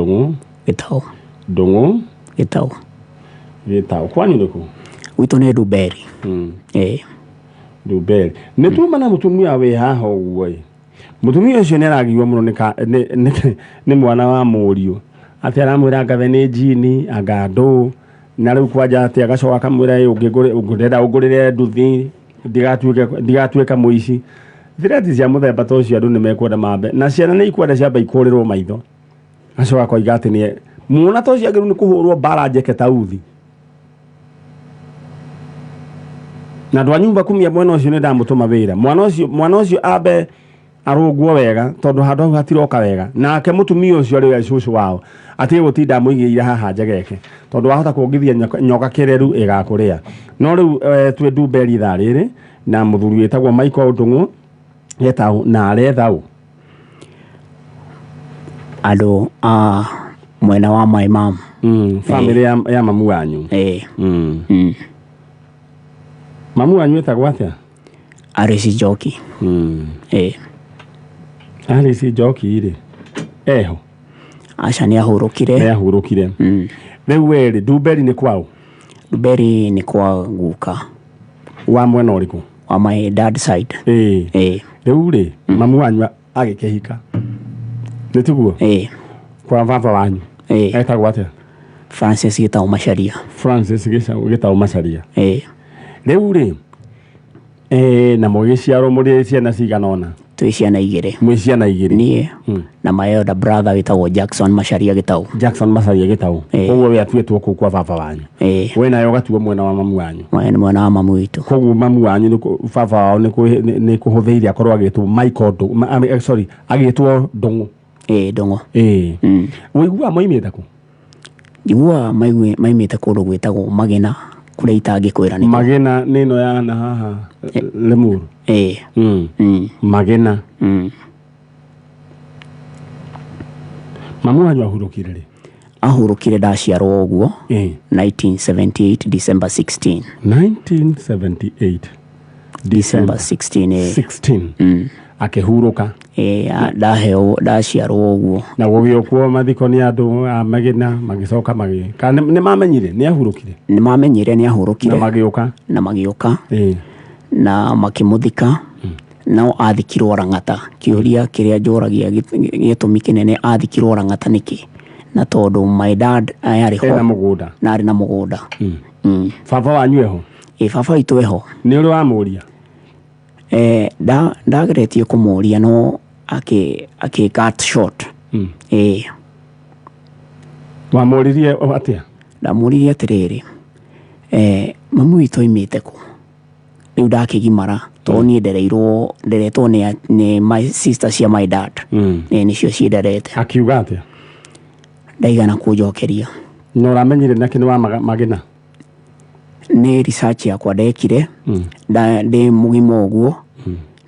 Ndũng'ũ. Gĩtaũ. Ndũng'ũ. Gĩtaũ. Gĩtaũ. Kwanyu nĩ kũ? Gwitũ nĩ Ndumberi. Ĩĩ. Ndumberi. Nĩ tuma na mũtumia wĩ haha ũguo ĩ. Mũtumia ũcio nĩ aragiywo mũno nĩ ka- nĩ- nĩ- nĩ mwana wa mũriũ. Atĩ aramwĩra anga we nĩ njini, anga ndũ. Na rĩu kwanja atĩ agacoka akamwĩra ĩ ũngĩngũrĩ- ndĩrenda ũngũrĩre nduthi ndigatuĩke ndigatuĩka mũici. Threat cia mũthemba ta ũcio andũ nĩ mekwenda mambe na ciana nĩ ikwenda ciambe ikũrĩrwo maitho. Acoka akoiga atĩ nĩ mwana ta ũcio agĩrĩirwo nĩ kũhũrwo mbara njeke ta uthi. Na andũ a nyumba kumia mwena ũcio nĩ ndamũtũma wĩra. Mwana ũcio mwana ũcio ambe arũngwo wega tondũ handũ hau hatiroka wega. Nake mũtumia ũcio arĩ we cũcũ wao atige gũtinda amũigĩire haha njegeke tondũ wahota kuongithia nyoka nyoka kĩreru ĩgakũrĩa. No rĩu eh, twĩ Ndumberi ithaa rĩrĩ na mũthuri wĩtagwo Michael Ndung'u etagwo na aretha ũ? Andũ a mwena wa my mom. Famĩlĩ ya, ya mamu wanyu. Ĩĩ. Mamu wanyu etagwo atĩa? Alice Njoki. Ĩĩ. Alice Njoki rĩ eho? Aca nĩ ahurũkire. Nĩ ahurũkire. Rĩu we rĩ Ndumberi nĩ kwaũ? Ndumberi nĩ kwa guka. Wa mwena ũrĩkũ? Wa my dad side. Ĩĩ. Ĩĩ. Rĩu rĩ mamu wanyu agĩkĩhika nĩ tiguo? Ĩĩ. Kwa baba wanyu. Ĩĩ. Etagwo atĩa? Francis Gĩtaũ Macharia. Francis Gĩtaũ Macharia. Ĩĩ. Rĩu rĩ eh, na mũgĩciarwo mũrĩ ciana cigana ũna? Twĩ ciana igĩrĩ. Mwĩ ciana igĩrĩ. Niĩ na my elder brother wĩtagwo Jackson Macharia Gĩtaũ. Jackson Macharia Gĩtaũ. Ĩĩ. Koguo we atuĩtwo kũu kwa baba wanyu. Ĩĩ. We nawe ũgatuo mwena wa mamu wanyu. Mwena wa mamu witũ. Koguo mamu wanyu nĩ kũ- baba wao nĩ kũ- nĩ- nĩ kũhũthĩire akorwo agĩtwo Michael Ndũng'ũ, ma- sorry, agĩtwo Ndũng'ũ. Ĩĩ, Ndũng'ũ. Ĩĩ. Ũiguaga moimĩte kũ? Njiguaga maimĩte kũndũ gwĩtagwo Magena kũrĩa itangĩkwĩra nĩkũ. Magena nĩ ĩno ya na haha Limuru. Ĩĩ. Magena. Mamu wanyu ahurũkire rĩ? Ahurũkire ndaciarwo ũguo. 1978 December 16. 1978 December 16. Ĩĩ. 16. Akĩhurũka. Ĩĩ, ndaheo ndaciarwo ũguo. Na gũgĩũkwo mathiko nĩ andũ a Magena magĩcoka magĩ kana nĩ mamenyire nĩ ahurũkire? Nĩ mamenyire nĩ ahurũkire. Na magĩũka. Na magĩũka. Ĩĩ. Na makĩmũthika. No athikirwo Lang'ata. Kĩũria kĩrĩa njũragia gĩtũmi kĩnene athikirwo Lang'ata nĩkĩ? Na tondũ my dad arĩ ho. Ena mũgũnda. Na arĩ na mũgũnda. Baba wanyu eho? Ĩĩ baba witũ eho. Nĩ ũrĩ wamũria? Ndageretie kũmũria no akĩ cut short. Ĩĩ. Wamũririe atĩa? Ndamũririe atĩrĩrĩ, mami witũ oimĩte kũ? Rĩu ndakĩgimara tondũ niĩ ndereirwo nderetwo nĩ my sister cia my dad. Ĩĩ nĩcio ciĩnderete. Akiuga atĩa? Ndaigana kũnjokeria. Na ũramenyire nake nĩ wa Magena? Nĩ research yakwa ndekire ndĩ mũgima ũguo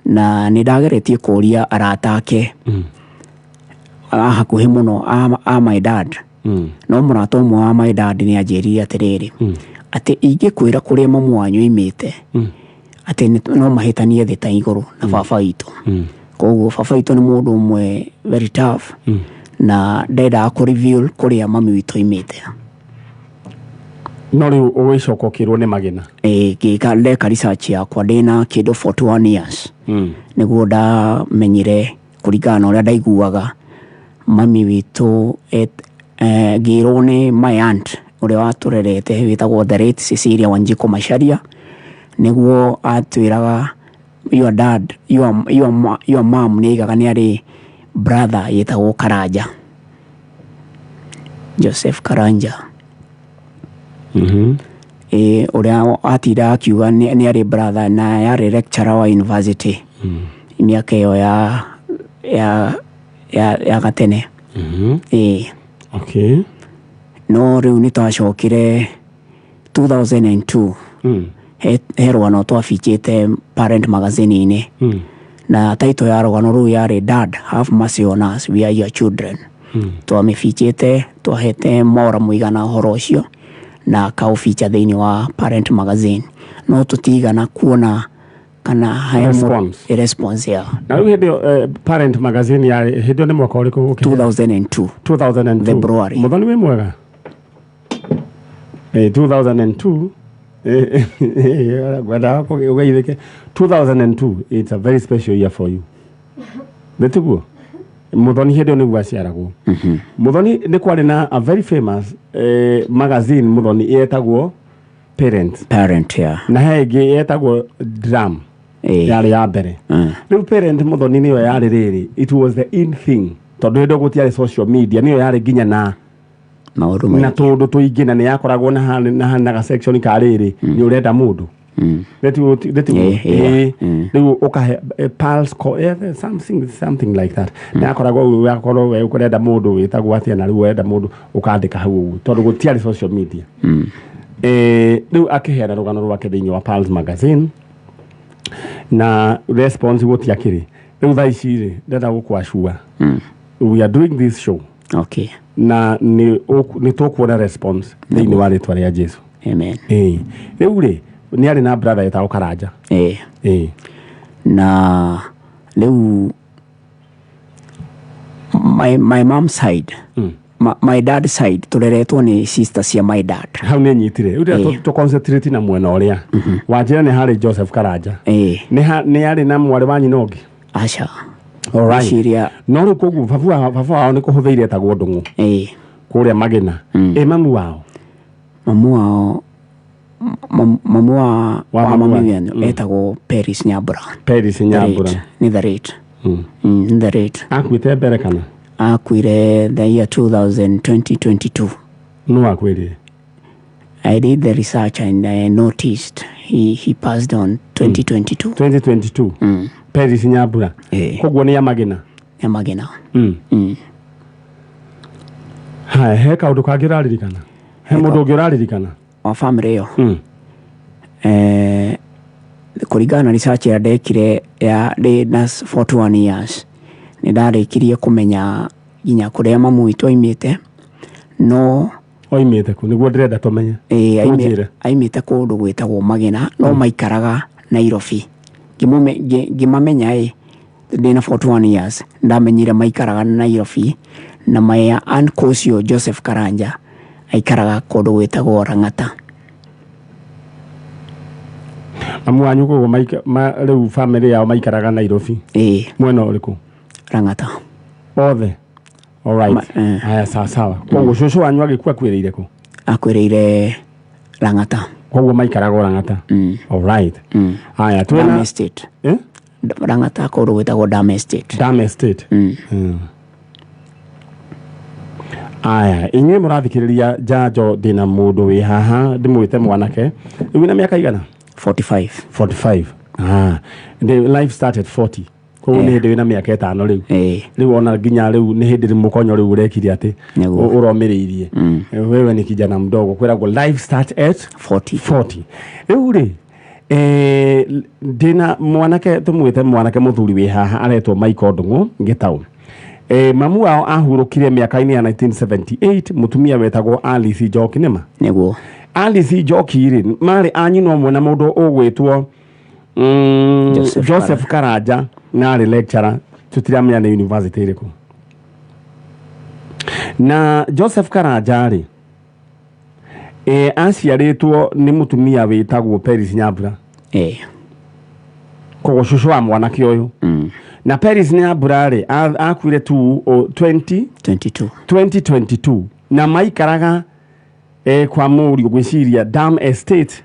na nĩ ndageretie kũria arata ake a hakuhĩ mũno a my dad. No mũrata ũmwe wa my dad nĩ anjĩrire atĩrĩrĩ, atĩ ingĩkwĩra kũrĩa mamu wanyu oimĩte, atĩ no mahĩtanie thĩ ta igũrũ na baba witũ. Koguo baba witũ nĩ mũndũ ũmwe very tough na ndendaga kũ reveal kũrĩa mami witũ oimĩte. No rĩu ũgĩcoka ũkĩrwo nĩ Magena? Ĩĩ, ngĩka ndeka research yakwa ndĩna kĩndũ 41 years. Nĩguo ndamenyire kũringana na ũrĩa ndaiguaga mami witũ ngĩrwo nĩ my aunt ũrĩa watũrerete wĩtagwo the late Cecilia Wanjikũ Macharia, nĩguo atwĩraga your dad, your mom nĩ aigaga nĩ arĩ brother yĩtagwo Karanja, Joseph Karanja. Ĩĩ ũrĩa atindaga akiuga nĩ arĩ brother na yarĩ lecturer wa university mĩaka ĩyo ya gatene. Ĩĩ. No rĩu nĩ twacokire 2002 he rũgano twabichĩte Parent Magazine-inĩ na title ya rũgano rũu yarĩ Dad have mercy on us we are your children. Twamĩbichĩte twahete Maura mũigana ũhoro ũcio na akaũbicha thĩinĩ wa Parent Magazine no tũtigana kuona Kana he Response. Response ya. Na rĩu hĩndĩ ĩyo Parent magazine yarĩ hĩndĩ ĩyo nĩ mwaka ũrĩkũ ũkĩheana? 2002. 2002. February. Muthoni wĩ mwega. 2002, ngwendaga ũgeithĩke. 2002, it's a very special year for you, nĩtiguo Muthoni? Hĩndĩ ĩyo nĩguo aciaragwo Muthoni. Nĩ kwarĩ na a very famous magazine, Muthoni, yetagwo Parent. Parent, ya. Na he ĩngĩ yetagwo Drum. Yarĩ ya mbere. Rĩu Parent, Muthoni, nĩyo yarĩ rĩrĩ, it was the in thing, tondũ hĩndĩ ĩyo gũtiarĩ social media, nĩyo yarĩ nginya na maũndũ na maingĩ. tũndũ tũingĩ, na nĩ yakoragwo na na ga section ka rĩrĩ nĩ ũrenda mũndũ. Nĩtiguo? Yeah. Rĩu ũkahe pulse something like that. Nĩ yakoragwo ũguo, yakorwo we ũrenda mũndũ wĩtagwo atĩa, na rĩu ũrenda mũndũ ũkandĩka hau ũguo, tondũ gũtiarĩ social media. Rĩu akĩheana rũgano rwake thĩinĩ wa Pulse magazine na response gũtiakĩrĩ. Rĩu thaa ici rĩ, ndĩrenda gũkwacua, we are doing this show na nĩ tũkuona response thĩinĩ wa rĩtwa rĩa Jesu. Amen. Ĩĩ, rĩu rĩ, nĩ arĩ na brother etagwo Karanja. Na rĩu my mom side, my dad side, tũreretwo nĩ sister cia my dad. Hau nĩ nyitire. Rĩu ndĩrenda tũ concentrate na mwena ũrĩa wanjĩra nĩ harĩ Joseph Karanja. Nĩ arĩ na mwarĩ wa nyina ũngĩ? Aca. Alright. Ngwĩciria. No rĩu koguo baba wao nĩ kũhũthĩire etagwo Ndũng'ũ kũrĩa Magĩna. Ĩ mamu wao? Mamu wao, mamu wa Wa wa mamu mami wenu etagwo Paris Nyambura. Paris Nyambura. The late, nĩ the late. Nĩ the late. Akuĩte mbere kana? Akuire the year 2022. Nũ akwĩrire? I did the research and I noticed he passed on 2022. 2022, Paris Nyambura. Koguo nĩ ya Magĩna. Ya Magĩna. Haya, he kaũndũ kangĩ ũraririkana? He mũndũ ũngĩ ũraririkana? Wa family ĩyo? Kũringana na research ĩrĩa ndekire ya ndĩ na 41 years, nĩ ndarĩkirie kũmenya nginya kũrĩa mamu witũ aimĩte, no Oimĩte kũ? Nĩguo ndĩrenda tũmenye. Tũnjĩre. Aimĩte kũndũ gwĩtagwo Magĩna, no maikaraga Nairobi. Ngĩmamenya ĩ ndĩna 41 years, ndamenyire maikaraga Nairobi, na my uncle ũcio Joseph Karanja aikaraga kũndũ gwĩtagwo Lang'ata. Mamu wanyu koguo rĩu family yao maikaraga Nairobi? Ĩĩ. Mwena ũrĩkũ? Lang'ata. Othe? Alright. Haya, sawa sawa. Koguo cũcũ wanyu agĩkua akuĩrĩire kũ? Akuĩrĩire Lang'ata. Koguo maikaraga o Lang'ata? Alright. Haya, Dam twĩna Estate. Eh? Lang'ata, kũndũ gwĩtagwo Dam Estate. Dam Estate. Aya, inyuĩ mũrathikĩrĩria Njanjo, ndĩna mũndũ wĩ haha ndĩmwĩte mwanake. Rĩu wĩna mĩaka igana? 45. 45. Ah, the life started 40, koguo nĩ hĩndĩ wĩna mĩaka 5 rĩu. Rĩu ona nginya rĩu nĩ hĩndĩ mũkonyo rĩu ũrekire atĩ ũromĩrĩirie. Wewe ni kijana mdogo, kwĩragwo life start at 40. 40. Rĩu rĩ, ndĩna mwanake tũmwĩte mwanake mũthuri wĩ haha aretwo Michael Ndũng'ũ Gĩtaũ. Mamu wao ahurũkire mĩaka-inĩ ya 1978, mũtumia wetagwo Alice Njoki, nĩma? Nĩguo. Alice Njoki rĩ, marĩ a nyina ũmwe na mũndũ ũgwĩtwo Joseph. Joseph Karanja, na arĩ lecturer, tũtiramenya nĩ university ĩrĩkũ. Na Joseph Karanja rĩ, aciarĩtwo nĩ mũtumia wĩtagwo Peris Nyambura. Koguo cũcũ wa mwanake ũyũ. Na Peris Nyambura rĩ, akuire tu 20 22. 2022, na maikaraga kwa mũriũ gwĩciria Dam Estate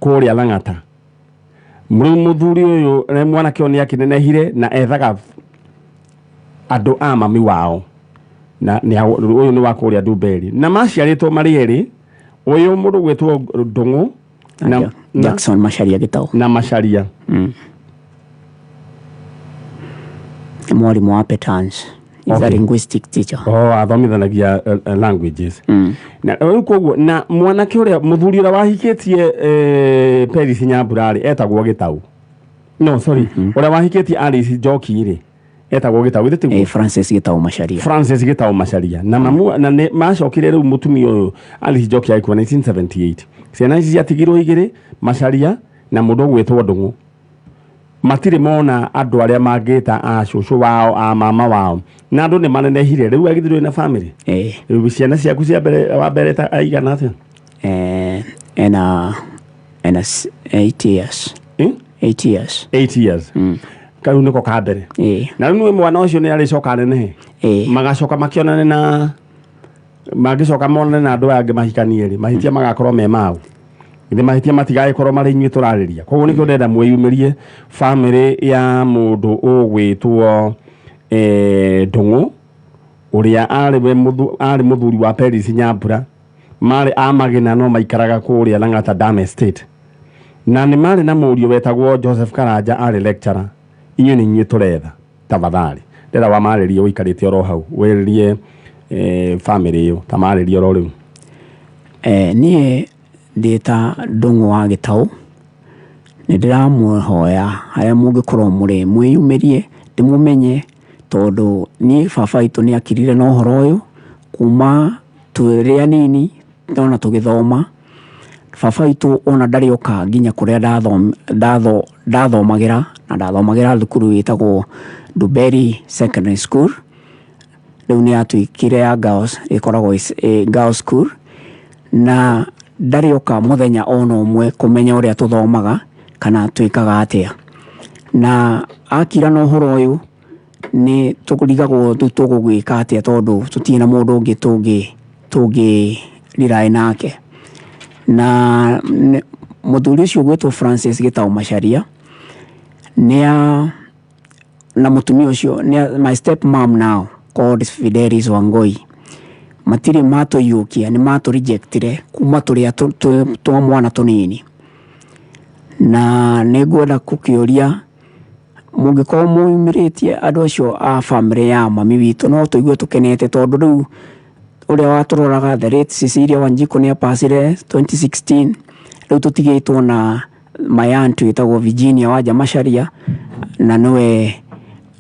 kũrĩa Lang'ata. Rĩu mũthuri ũyũ mwanake ũyũ nĩ akĩnenehire na ethaga andũ a mami wao, na ũyũ nĩ wa kũrĩa Ndumberi, na maciarĩtwo marĩ erĩ, ũyũ mũndũ gwĩtwo Ndũng'ũ na, na, Jackson Macharia Gĩtaũ. Na Macharia. Nĩ mwarimũ wa Petans. Is a linguistic teacher. Oh, athomithanagia languages. Na rĩu koguo na mwanake ũrĩa mũthuri ũrĩa wahikĩtie Peris Nyambura rĩ, etagwo Gĩtaũ, no sorry, ũrĩa wahikĩtie Alice Njoki rĩ, etagwo Gĩtaũ, githĩ tiguo? Francis Gĩtaũ Macharia. Francis Gĩtaũ Macharia. Na mamu na nĩ macokire rĩu mũtumia ũyũ Alice Njoki agĩkua 1978, ciana ici ciatigirwo igĩrĩ, Macharia na mũndũ ũgwĩtwo Ndũng'ũ. Matirĩ mona andũ arĩa mangĩta a cũcũ wao, a mama wao, na andũ nĩ manenehire rĩu agithirwo na family. Ĩĩ. Rĩu ciana ciaku cia mbere, wa mbere ta aigana atĩa? Ena 8 years. Eh? 8 years. 8 years. Kau nĩko ka mbere. Ĩĩ. Na rĩu nĩ mwana ũcio nĩ arĩcoka anenehe. Ĩĩ. Magacoka makĩonane na mangĩcoka monane na andũ aya angĩ mahikanie rĩ, mahĩtia magakorwo me mau. Githĩ mahĩtia matigagĩkorwo marĩ inyuĩ tũrarĩria? Koguo nĩkĩo ndĩrenda mwĩyumĩrie, family ya mũndũ ũgwĩtwo Ndũng'ũ, ũrĩa arĩ we arĩ mũthuri wa Peris Nyambura, marĩ a Magĩna no maikaraga kũrĩa Lang'ata Dam Estate, na nĩ marĩ na mũriũ wetagwo Joseph Karanja, arĩ lecturer. Inyuĩ nĩ inyuĩ tũretha. Tafadhali, ndĩrenda wamarĩrie ũikarĩte oro hau, wĩrĩrie family ĩyo, ta marĩrie oro rĩu. Niĩ ndĩ ta Ndũng'ũ wa Gĩtaũ, nĩ ndĩramũhoya harĩa mũngĩkorwo mũrĩ mwĩyumĩrie ndĩmũmenye, tondũ niĩ baba witũ nĩ akirire na ũhoro ũyũ kuma twĩrĩ anini ona tũgĩthoma. Baba witũ ona ndarĩ oka nginya kũrĩa ndathomagĩra, na ndathomagĩra thukuru wĩtagwo Nduberi Secondary School, rĩu nĩ yatuĩkire ya girls, ĩkoragwo girls school, na ndarĩ oka mũthenya ona ũmwe kũmenya ũrĩa tũthomaga kana twĩkaga atĩa. Na akira na ũhoro ũyũ, nĩ tũrigagwo rĩu tũgũgĩka atĩa, tondũ tũtirĩ na mũndũ ũngĩ tũngĩ rely nake. Na mũthuri ũcio ũgwĩtwo Francis Gĩtaũ Macharia nĩa na mũtumia ũcio nĩa, my step mom now called Fidelis Wangoi, matirĩ matũiyũkia, nĩ matũ rejectire kuma tũrĩa twa mwana tũnini. Na nĩ ngwenda gũkĩũria, mũngĩkorwo mumĩrĩtie andũ acio a family ya mami witũ, no tũigue tũkenete, tondũ rĩu ũrĩa watũroraga, the late Cecilia Wanjiku, nĩ apacire 2016. Rĩu tũtigĩtwo na my aunt wĩtagwo Virginia Wanja Macharia, na nĩwe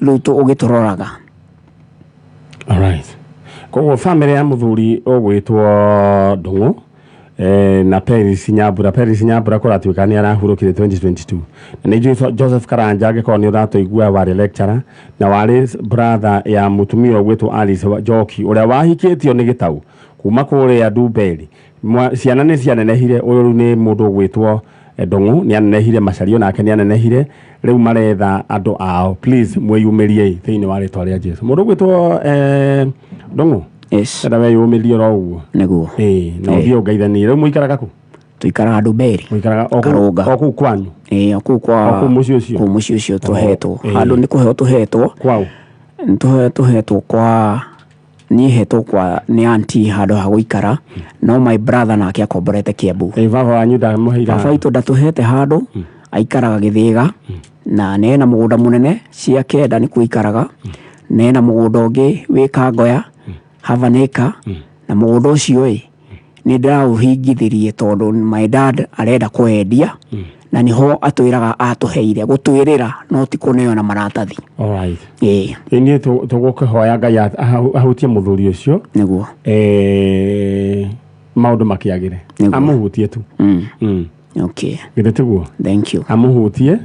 rĩu ũgĩtũroraga. Alright. Koguo family ya mũthuri ũgwĩtwo Ndũng'ũ na Peris Nyambura, Peris Nyambura kũratuĩka nĩ arahurũkire 2022, na nĩ njũĩ Joseph Karanja, angĩkorwo nĩ ũratũigua, warĩ lecturer na warĩ brother ya mũtumia ũgwĩtwo Alice Njoki, ũrĩa wahikĩtio nĩ Gĩtau kuma kũrĩa Ndumberi. Ciana nĩ cianenehire. Ũyũ rĩu nĩ mũndũ ũgwĩtwo Ndũng'ũ, nĩ anenehire, Macario nake nĩ anenehire. Rĩu maretha andũ ao. Please, mwĩyumĩriei thĩinĩ wa rĩtwa rĩa Jesu. Mũndũ ũgwĩtwo Ndũng'ũ, Yes. enda weyumĩrie oro ũguo. Nĩguo. Ĩĩ, na ũthiĩ ũngeithanie. Rĩu mũikaraga kũ? Tũikaraga Ndumberi. Mũikaraga o kũu? Karũnga. O kũu kwanyu? Ĩĩ, o kũu kwa O kũu mũciĩ ũcio? Kũu mũciĩ ũcio tũhetwo. Ĩĩ. Handũ nĩ kũheo tũhetwo. Kwao? Tũhetwo kwa, niĩ hetwo kwa nĩ auntie handũ ha gũikara, no my brother nake akomborete Kiambu. Ĩ baba wanyu ndamũheire? Baba witũ ndatũhete handũ, aikaraga Gĩthĩga na nĩ ena mũgũnda mũnene cia kenda nĩkuo aikaraga, na ena mũgũnda ũngĩ wĩ Kangoya, half an acre, na mũgũnda ũcio ĩ nĩ ndĩraũhingithirie tondũ my dad arenda kwendia, na nĩho atwĩraga atũheire gũtwĩrĩra, no ti kũneo na maratathi. Alright. Ĩĩ. Ĩ niĩ tũgũkĩhoya Ngai ahutie mũthuri ũcio. Nĩguo. Maũndũ makĩagĩre. Nĩguo. Amũhutie tu. Githĩ tiguo? Thank you. Amũhutie,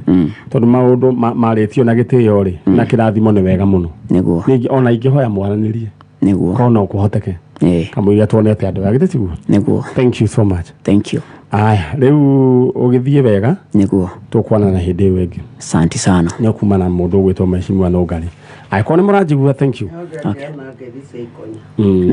tondũ maũndũ marĩtio na gĩtĩo rĩ, na kĩrathimo, nĩ wega mũno. Nĩguo. Ningĩ ona ingĩhoya mwaranĩrie, Nĩguo. korwo no kũhoteke, Ĩĩ. kamũira tuonete andũ aya, githĩ tiguo? Nĩguo. Thank you so much. Thank you. Aya, rĩu ũgĩthiĩ wega. Nĩguo. Tũkuonana hĩndĩ ĩyo ĩngĩ. Asante sana. Nĩ kuma na mũndũ ũgwĩtwo Mheshimiwa Nũngari, angĩkorwo nĩ mũranjigua. Thank you.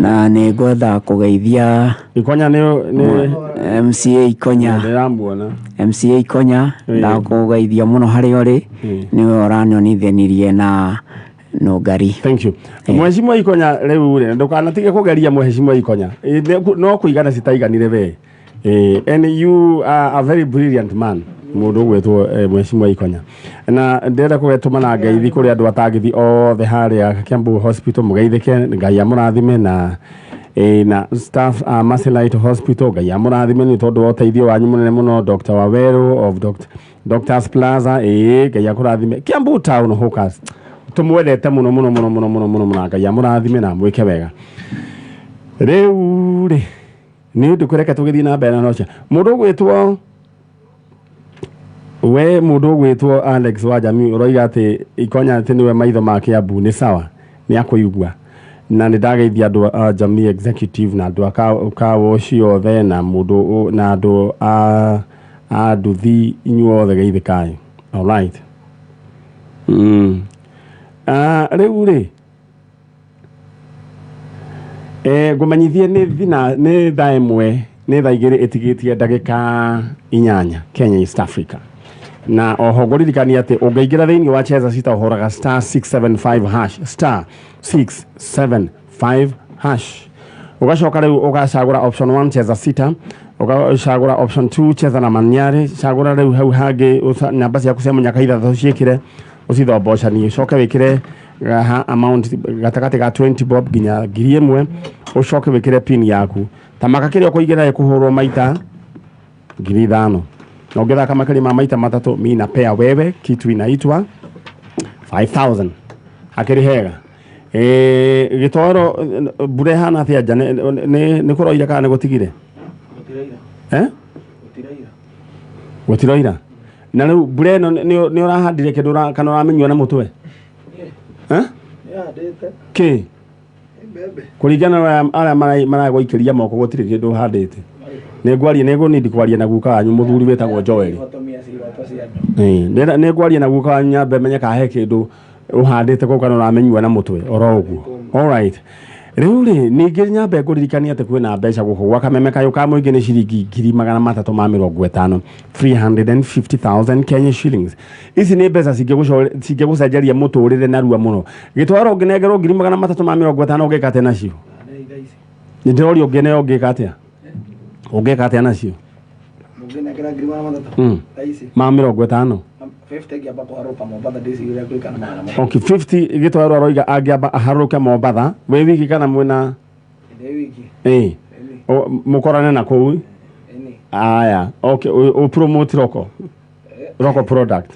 Na nĩ ngwenda kũgeithia Ikonya nĩ MCA Ikonya. Ndĩramuona. MCA Ikonya, ndakũgeithia mũno harĩa ũrĩ, nĩwe ũranyonithanirie na Nũngari. Thank you, Mheshimiwa Ikonya. Rĩu rĩ, ndũkanatige kũgeria Mheshimiwa Ikonya. Ĩ, no kũigana citaiganire we. And you are a very brilliant man, mũndũ ũgwĩtwo Mheshimiwa Ikonya. Na ndĩrenda kũgetũmana ngeithi kũrĩ andũ atangĩthi othe harĩa Kiambu Hospital, mũgeithĩke, Ngai amũrathime, na na staff a Mercy Light Hospital, Ngai amũrathime nĩ tondũ wa ũteithio wanyu mũnene mũno. Dr. Waweru of Doctors Plaza, ĩĩ, Ngai akũrathime. Kiambu Town Hawkers, tũmwendete mũno mũno mũno mũno mũno mũno mũno. Ngai amũrathime na amwĩke wega. Rĩu rĩ, nĩ ũndũ kũreke tũgĩthiĩ na mbere na nocia mũndũ ũgwĩtwo We mũndũ ũgwĩtwo Alex wa Jamii ũroiga atĩ Ikonya atĩ nĩwe maitho ma Kiambu, nĩ sawa, nĩ akũigua. Na nĩ ndageithia andũ a Jamii executive na andũ a kawoci othe na mũndũ na andũ a nduthi, inyuothe geithĩkai. Alright. Rĩu rĩ ngũmenyithie nĩ thina nĩ thaa 1 nĩ thaa 2 ĩtigĩtie ndagĩka 8 Kenya East Africa. Na oho ngũririkania atĩ ũngĩingĩra thĩinĩ wa Cheza Sita ũhũraga star 675 hash, star 675 hash, ũgacoka rĩu ũgacagũra option 1 Cheza Sita, ũgacagũra option 2 Cheza na Maniare, cagũra rĩu hau hangĩ namba ciaku cia mũnyaka ithathatũ ciĩkĩre ũcithombocanie, ũcoke wĩkĩre haha amount gatagatĩ ga 20 bob nginya 1000, ũcoke wĩkĩre pin yaku. Tamaka kĩrĩa ũkũingĩra ĩkũhũrwo maita 5000, na ũngĩthaka makĩria ma maita matatũ mi napea wewe kitu inaitwa 5000. Hakĩrĩ hega. Gĩtoro mbura ĩhana atĩa nja? Nĩ kũroira kana nĩ gũtigire? Eh? Gũtiroira. Na rĩu mbura ĩno nĩ ũrahandire kĩndũ kana ũramenyua na mũtwe? Eh? Kĩ? Kũringana na arĩa maragũikĩria moko gũtirĩ kĩndũ ũhandĩte. Nĩ ngwaria nĩ ngũnindi kwaria na guka wanyu mũthuri wĩtagwo Joel. Nĩ ngwaria na guka wanyu nyambe menye kana he kĩndũ ũhandĩte kũu kana ũramenyua na mũtwe oro ũguo. Alright. Rĩu rĩ ningĩ nyambe ngũririkanie atĩ kwĩna mbeca gũkũ gwa Kameme kayũ ka mũingĩ nĩ ciringi 350,000, 350,000 Kenya shillings. Ici nĩ mbeca cingĩgũcenjeria mũtũrĩre narua mũno. Gĩtwaro ũngĩnengerwo 350,000 ũngĩka atĩa nacio? Nĩ ndĩroria ũngĩneo ũngĩka atĩa? Ũngĩka atĩa nacio? Ma 50. Okay, 50 gĩtwaro aroiga angĩamba aharũrũke Mombatha wĩ wiki kana mwĩna mũkorane na kũu. Aya, okay, ũ promote roko roko product.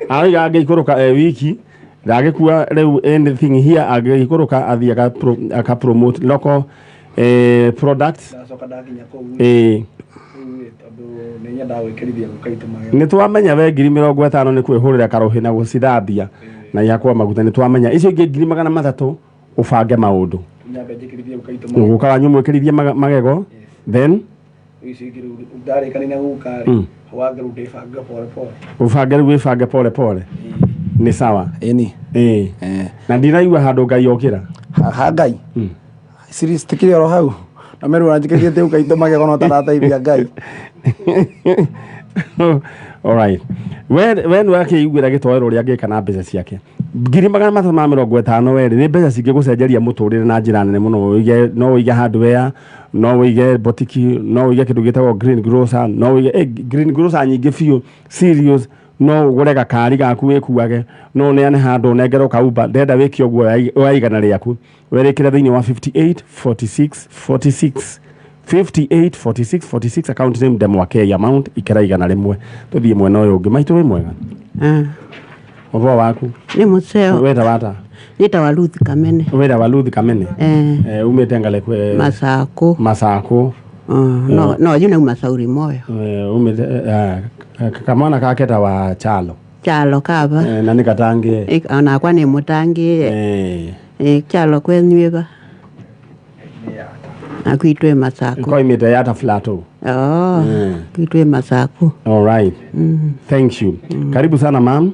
Aroiga angĩikũrũka e wiki ndangĩkua rĩu anything here, angĩikũrũka athiĩ aka promote local product. Nĩ twamenya we 50,000 nĩ kwĩhũrĩra karũhĩ na gũcithambia na ihakwo maguta, nĩ twamenya icio ingĩ 300,000 ũbange maũndũ. Guka wanyu mwĩkĩrithie magego then ũbange rĩu wĩbange pole pole. Nĩ sawa. Ĩni. Na ndiraigua handũ Ngai okĩra. Ha Ngai. Series tikiri oro hau. Na meru anjikĩrĩtie te ukaito magego no tarateithia Ngai. Alright. We nĩ wakĩiguĩra gĩtoero ũrĩa angĩka na mbeca ciake. 350,000 werĩ nĩ mbeca cingĩgũcenjeria mũtũrĩre na njĩra nene mũno. Ũige, no ũige hardware, no ũige botiki, no ũige kĩndũ gĩtagwo green grocer, no ũige green grocer nyingĩ biũ serious, no ũgũre gakari gaku wĩkuage, no ũneane handũ ũnengerwo kauba, ndenda wĩke ũguo oya igana rĩaku werekera thĩinĩ wa 58 46 46 58 46 46 account name Ndemwa K, amount ikera 100. Tũthiĩ mwena ũyũ ũngĩ. Maitũ wĩ mwega? Ũhoro waku? Nĩ mũceo. Wĩra wata? Nĩtawa Ruth Kamene. Wĩra wa Ruth Kamene. Umĩte Ngalekwe? Masako. Masako. No no yu nauma Sauri Moyo. Umĩte kamwana gake ta wa Chalo. Chalo kaba. Na nĩ katangi. Onakwa nĩ mũtangi. Chalo kwenyuĩba. Na kwitwe Masako. Koimĩte Yata Plateau. Oh, kwitwe Masako. All right. Thank you. Karibu sana ma'am.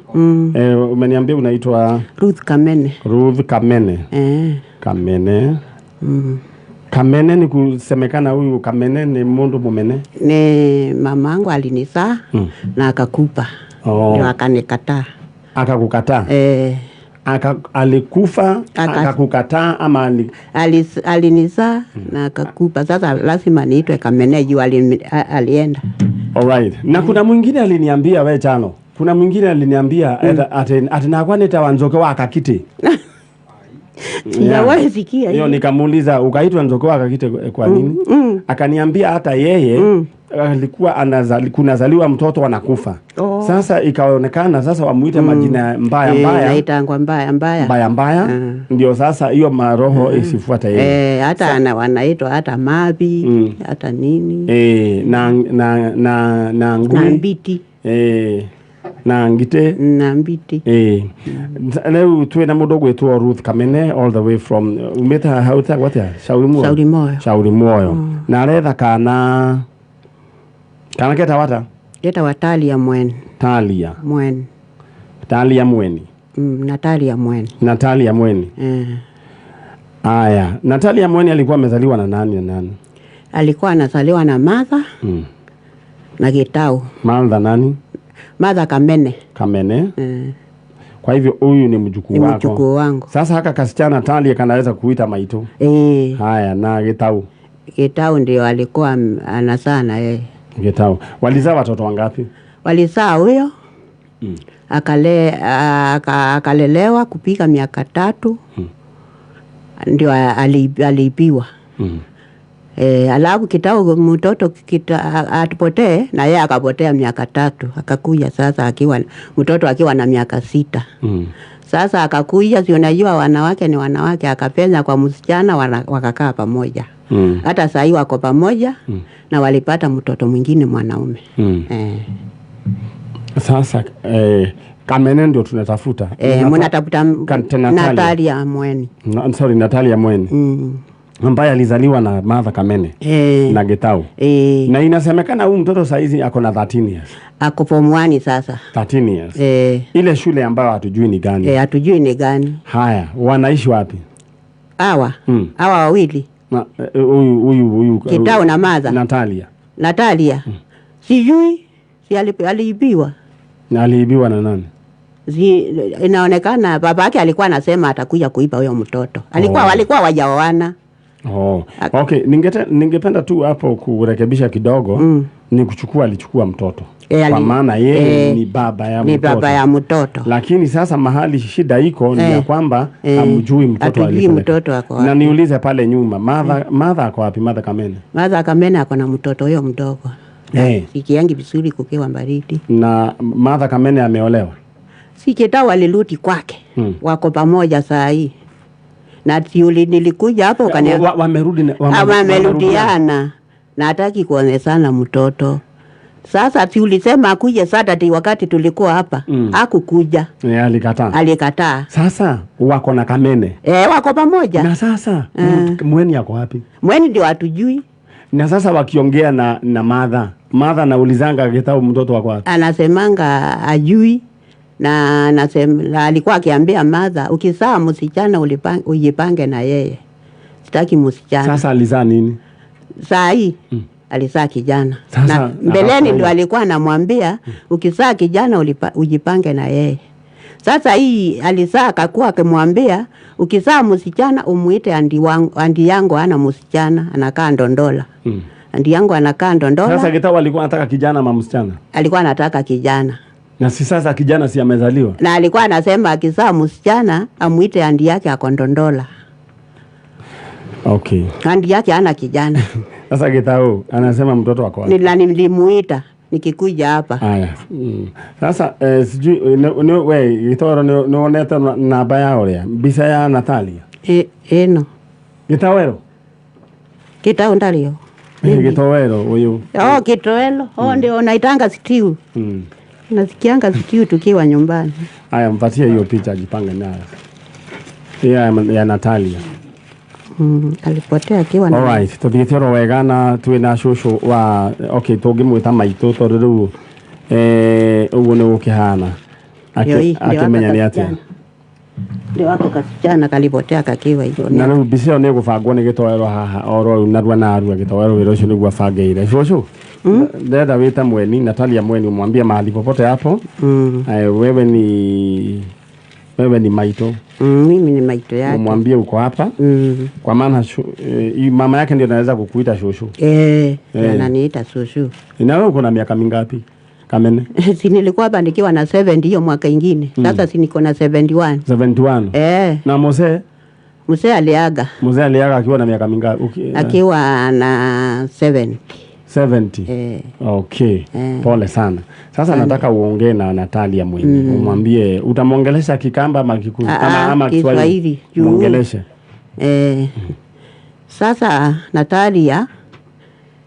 Umeniambia unaitwa Ruth Kamene. Ruth Kamene. Kamene. Kamene ni kusemekana huyu Kamene ni mundu mumene. Ni mamangu alinizaa na akakupa. Ndio akanikataa. Akakukataa? Alikufa akakukataa ama alinizaa na akakupa. Sasa lazima niitwe Kamene juu alienda. Alright. Na kuna mwingine aliniambia we Chano. Kuna mwingine aliniambia ati nakwa nitawa Nzoke wa Kakiti. Sijawahi sikia hiyo. Nikamuuliza ukaitwa Nzoke wa Kakiti kwa nini? Akaniambia hata yeye alikuwa kunazaliwa mtoto anakufa. Sasa ikaonekana sasa wamuite majina mbaya mbaya. Naitangwa mbaya mbaya. Mbaya mbaya. Ndio sasa hiyo maroho isifuate yeye. Hata wanaitwa hata mabi, hata nini. Na na na na ngui. Na mbiti. Na ngitĩ. Na mbiti. Ĩĩ, rĩu twĩ na mũndũ ũgwĩtwo Ruth Kamene, all the way from, umĩte haha ũtagwo atĩa, Shauri Muoyo. Shauri Moyo. Shauri Muoyo, na aretha kana ketagwo atĩa? Getagwa Talia Mweni. Talia. Mweni. Talia Mweni. Natalia Mweni. Natalia Mweni. Eh. Aya, Natalia Mweni alikuwa amezaliwa na nani na nani? Alikuwa anazaliwa na Martha na Gitau. Martha nani? Martha Kamene. Kamene. Eh. Kwa hivyo huyu ni mjukuu Ni wako. mjukuu wangu. Sasa haka kasichana Talia kanaweza kuita maitu. Eh. Haya, na Gitau. Gitau ndio alikuwa anazaa na yeye. Gitau. Walizaa watoto wangapi? Walizaa huyo akalelewa kupika miaka 3 ndio aliibiwa. E, alafu Kitau mtoto atupotee na yeye akapotea miaka 3, akakuja sasa akiwa mtoto akiwa na miaka 6. Sasa akakuja, si unajua wanawake ni wanawake, akapenya kwa msichana, wakakaa pamoja. Hata sahii wako pamoja na walipata mtoto mwingine mwanaume. Eh. Sasa Kamene ndio tunatafuta. Eh, mnatafuta Natalia. Natalia Mweni. Na, sorry, Natalia Mweni ambaye alizaliwa na Martha Kamene na Gitau. Na inasemekana huyu mtoto saizi ako na 13 years. Ako form 1 sasa. 13 years. Eh, Ile shule ambayo hatujui ni gani. Eh, hatujui ni gani. Haya, wanaishi wapi? Hawa hawa wawili. Na huyu huyu huyu Kitau na Martha. Natalia. Natalia. Sijui si aliibiwa. Na aliibiwa na nani? Si, inaonekana baba yake alikuwa anasema atakuja kuiba huyo mtoto. Alikuwa walikuwa wajaoana. Oh. Okay, ningependa tu hapo kurekebisha kidogo. Ni kuchukua, alichukua mtoto. Kwa maana yeye ni baba ya ni mtoto. Baba ya mtoto. Lakini sasa mahali shida iko ni ya kwamba hamjui mtoto hatujui alipeleka. mtoto ako wapi. Na niulize pale nyuma, Martha, Martha ako wapi? Martha Kamene. Martha Kamene ako na mtoto huyo mdogo. Sikiangi vizuri kukiwa baridi. Na Martha Kamene ameolewa. Si Kitau alirudi kwake. Wako pamoja saa hii. Na tiuli nilikuja hapo Wamerudi Wamerudiana. Na hataki kuonesana mtoto. Sasa si ulisema akuje Saturday wakati tulikuwa hapa. Hakukuja. Alikataa. Alikataa. Sasa wako na Kamene. Eh, wako pamoja. Na sasa Mweni ako wapi? Mweni ndio hatujui. Na sasa wakiongea na Martha, Martha naulizanga Gitau mtoto wako wapi? Anasemanga ajui na na alikuwa akiambia Martha, ukizaa msichana ujipange na yeye. Sitaki msichana. Sasa alizaa nini? Saa hii alizaa kijana. Sasa, Na mbeleni ndio alikuwa anamwambia ukizaa kijana ujipange na yeye. Sasa hii alizaa akakuwa akimwambia ukizaa msichana umuite andi wangu, andi yangu ana msichana anakaa Ndondola. Andi yangu anakaa Ndondola. Sasa Gitau alikuwa anataka kijana ama msichana? Alikuwa anataka kijana. Na si sasa kijana si amezaliwa? Na alikuwa anasema akizaa msichana amuite andi yake ako Ndondola. Okay. Andi yake hana kijana. Sasa Gitau anasema mtoto wako wapi? Nila nilimuita nikikuja hapa. Aya. Sasa sijui we Gitoro nĩ wonete namba ya ũrĩa mbica ya Natalia? Eno. Gitawero. Kitau ndalio. Gitowero huyu. Oh, kitowelo. Oh, ndio naitanga stew. Nasikianga stew tukiwa nyumbani. Aya, mpatie hiyo picha ajipange nayo. Ya Natalia. Alipotea akiwa na Alright, tuthiĩte oro wega na twĩna cũcũ wa, okay, tũngĩmwĩta maitũ tondũ rĩu ũguo nĩ gũkĩhana. Ndio hii, ndio Akĩmenya wako nĩ atĩa. kasichana. Ndio wako kasichana kalipotea kakiwa hivyo. Na rĩu mbica ĩyo nĩ ĩgũbangwo nĩ gĩtoero haha oro rĩu narua narua, gĩtoero wĩra ũcio nĩguo abangĩire. Cũcũ, ndĩrenda wĩte Mweni, Natalia Mweni, umwambie mahali popote hapo. Wewe ni maito. Mimi ni maito yake. Umwambie uko hapa. Kwa maana mama yake ndio anaweza kukuita shosho. Eh, ananiita shosho. Na wewe uko na miaka mingapi, Kamene? Si nilikuwa hapa nikiwa na 70 hiyo mwaka ingine. Sasa si niko na 71. 71. Eh. Na mzee? Mzee aliaga. Mzee aliaga akiwa na miaka mingapi? Akiwa na 70. 70. Eh. Okay. Eh. Pole sana. Sasa nataka uongee na Natalia mwenyewe. Umwambie, utamwongelesha Kikamba ama Kikuyu ama Kiswahili? Kiswahili. Juu. Muongeleshe. Eh. Sasa Natalia,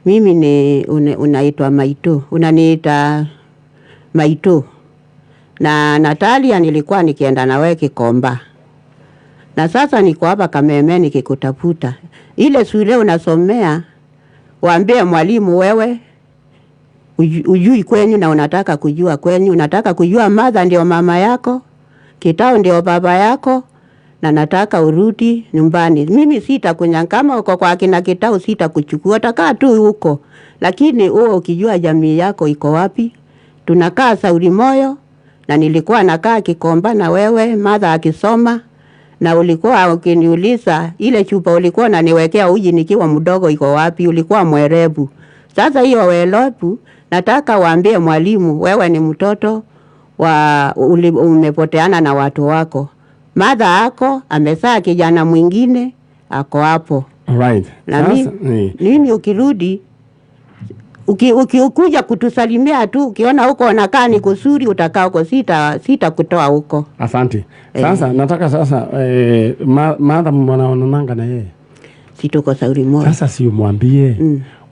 mimi ni unaitwa Maito, unaniita Maito. Na Natalia nilikuwa nikienda na wewe Kikomba, na sasa niko hapa Kameme nikikutafuta. Ile shule unasomea, waambie mwalimu wewe ujui kwenyu na unataka kujua kwenyu, unataka kujua mother ndio mama yako, Kitao ndio baba yako, na nataka urudi nyumbani. Mimi sitakunya kama uko kwa kina Kitao, sitakuchukua, utakaa tu huko, lakini uwe ukijua jamii yako iko wapi. Tunakaa Sauri Moyo, na nilikuwa nakaa Kikomba na wewe mother akisoma, na ulikuwa ukiniuliza ile chupa ulikuwa unaniwekea uji nikiwa mdogo iko wapi, ulikuwa mwerebu. Sasa hiyo werebu nataka waambie mwalimu, wewe ni mtoto wa umepoteana na watu wako, mother ako amezaa kijana mwingine ako hapo. Alright. Na Sasa, mimi ukirudi ukikuja kutusalimia tu, ukiona huko unakaa ni kusuri, utakaa huko, sita kutoa huko. Asante. Sasa nataka sasa madam mwanaonananga na yeye. Si tuko Sauri Moyo. Sasa si umwambie.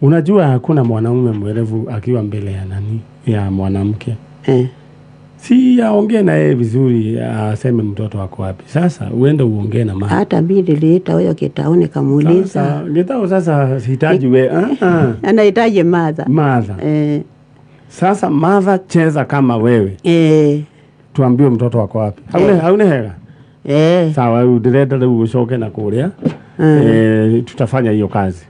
Unajua hakuna mwanaume mwerevu akiwa mbele ya nani? Ya mwanamke. Si aongee na yeye vizuri, aseme mtoto wako wapi. Sasa uende uongee na mama. Hata mimi niliita huyo Kitao nikamuuliza. Sasa Kitao sasa sihitaji we. Anahitaji mother. Mother. Sasa mother cheza kama wewe. Tuambie mtoto wako wapi. Hauna hela. Sawa, udireta leo ucoke na kuria. Tutafanya hiyo kazi.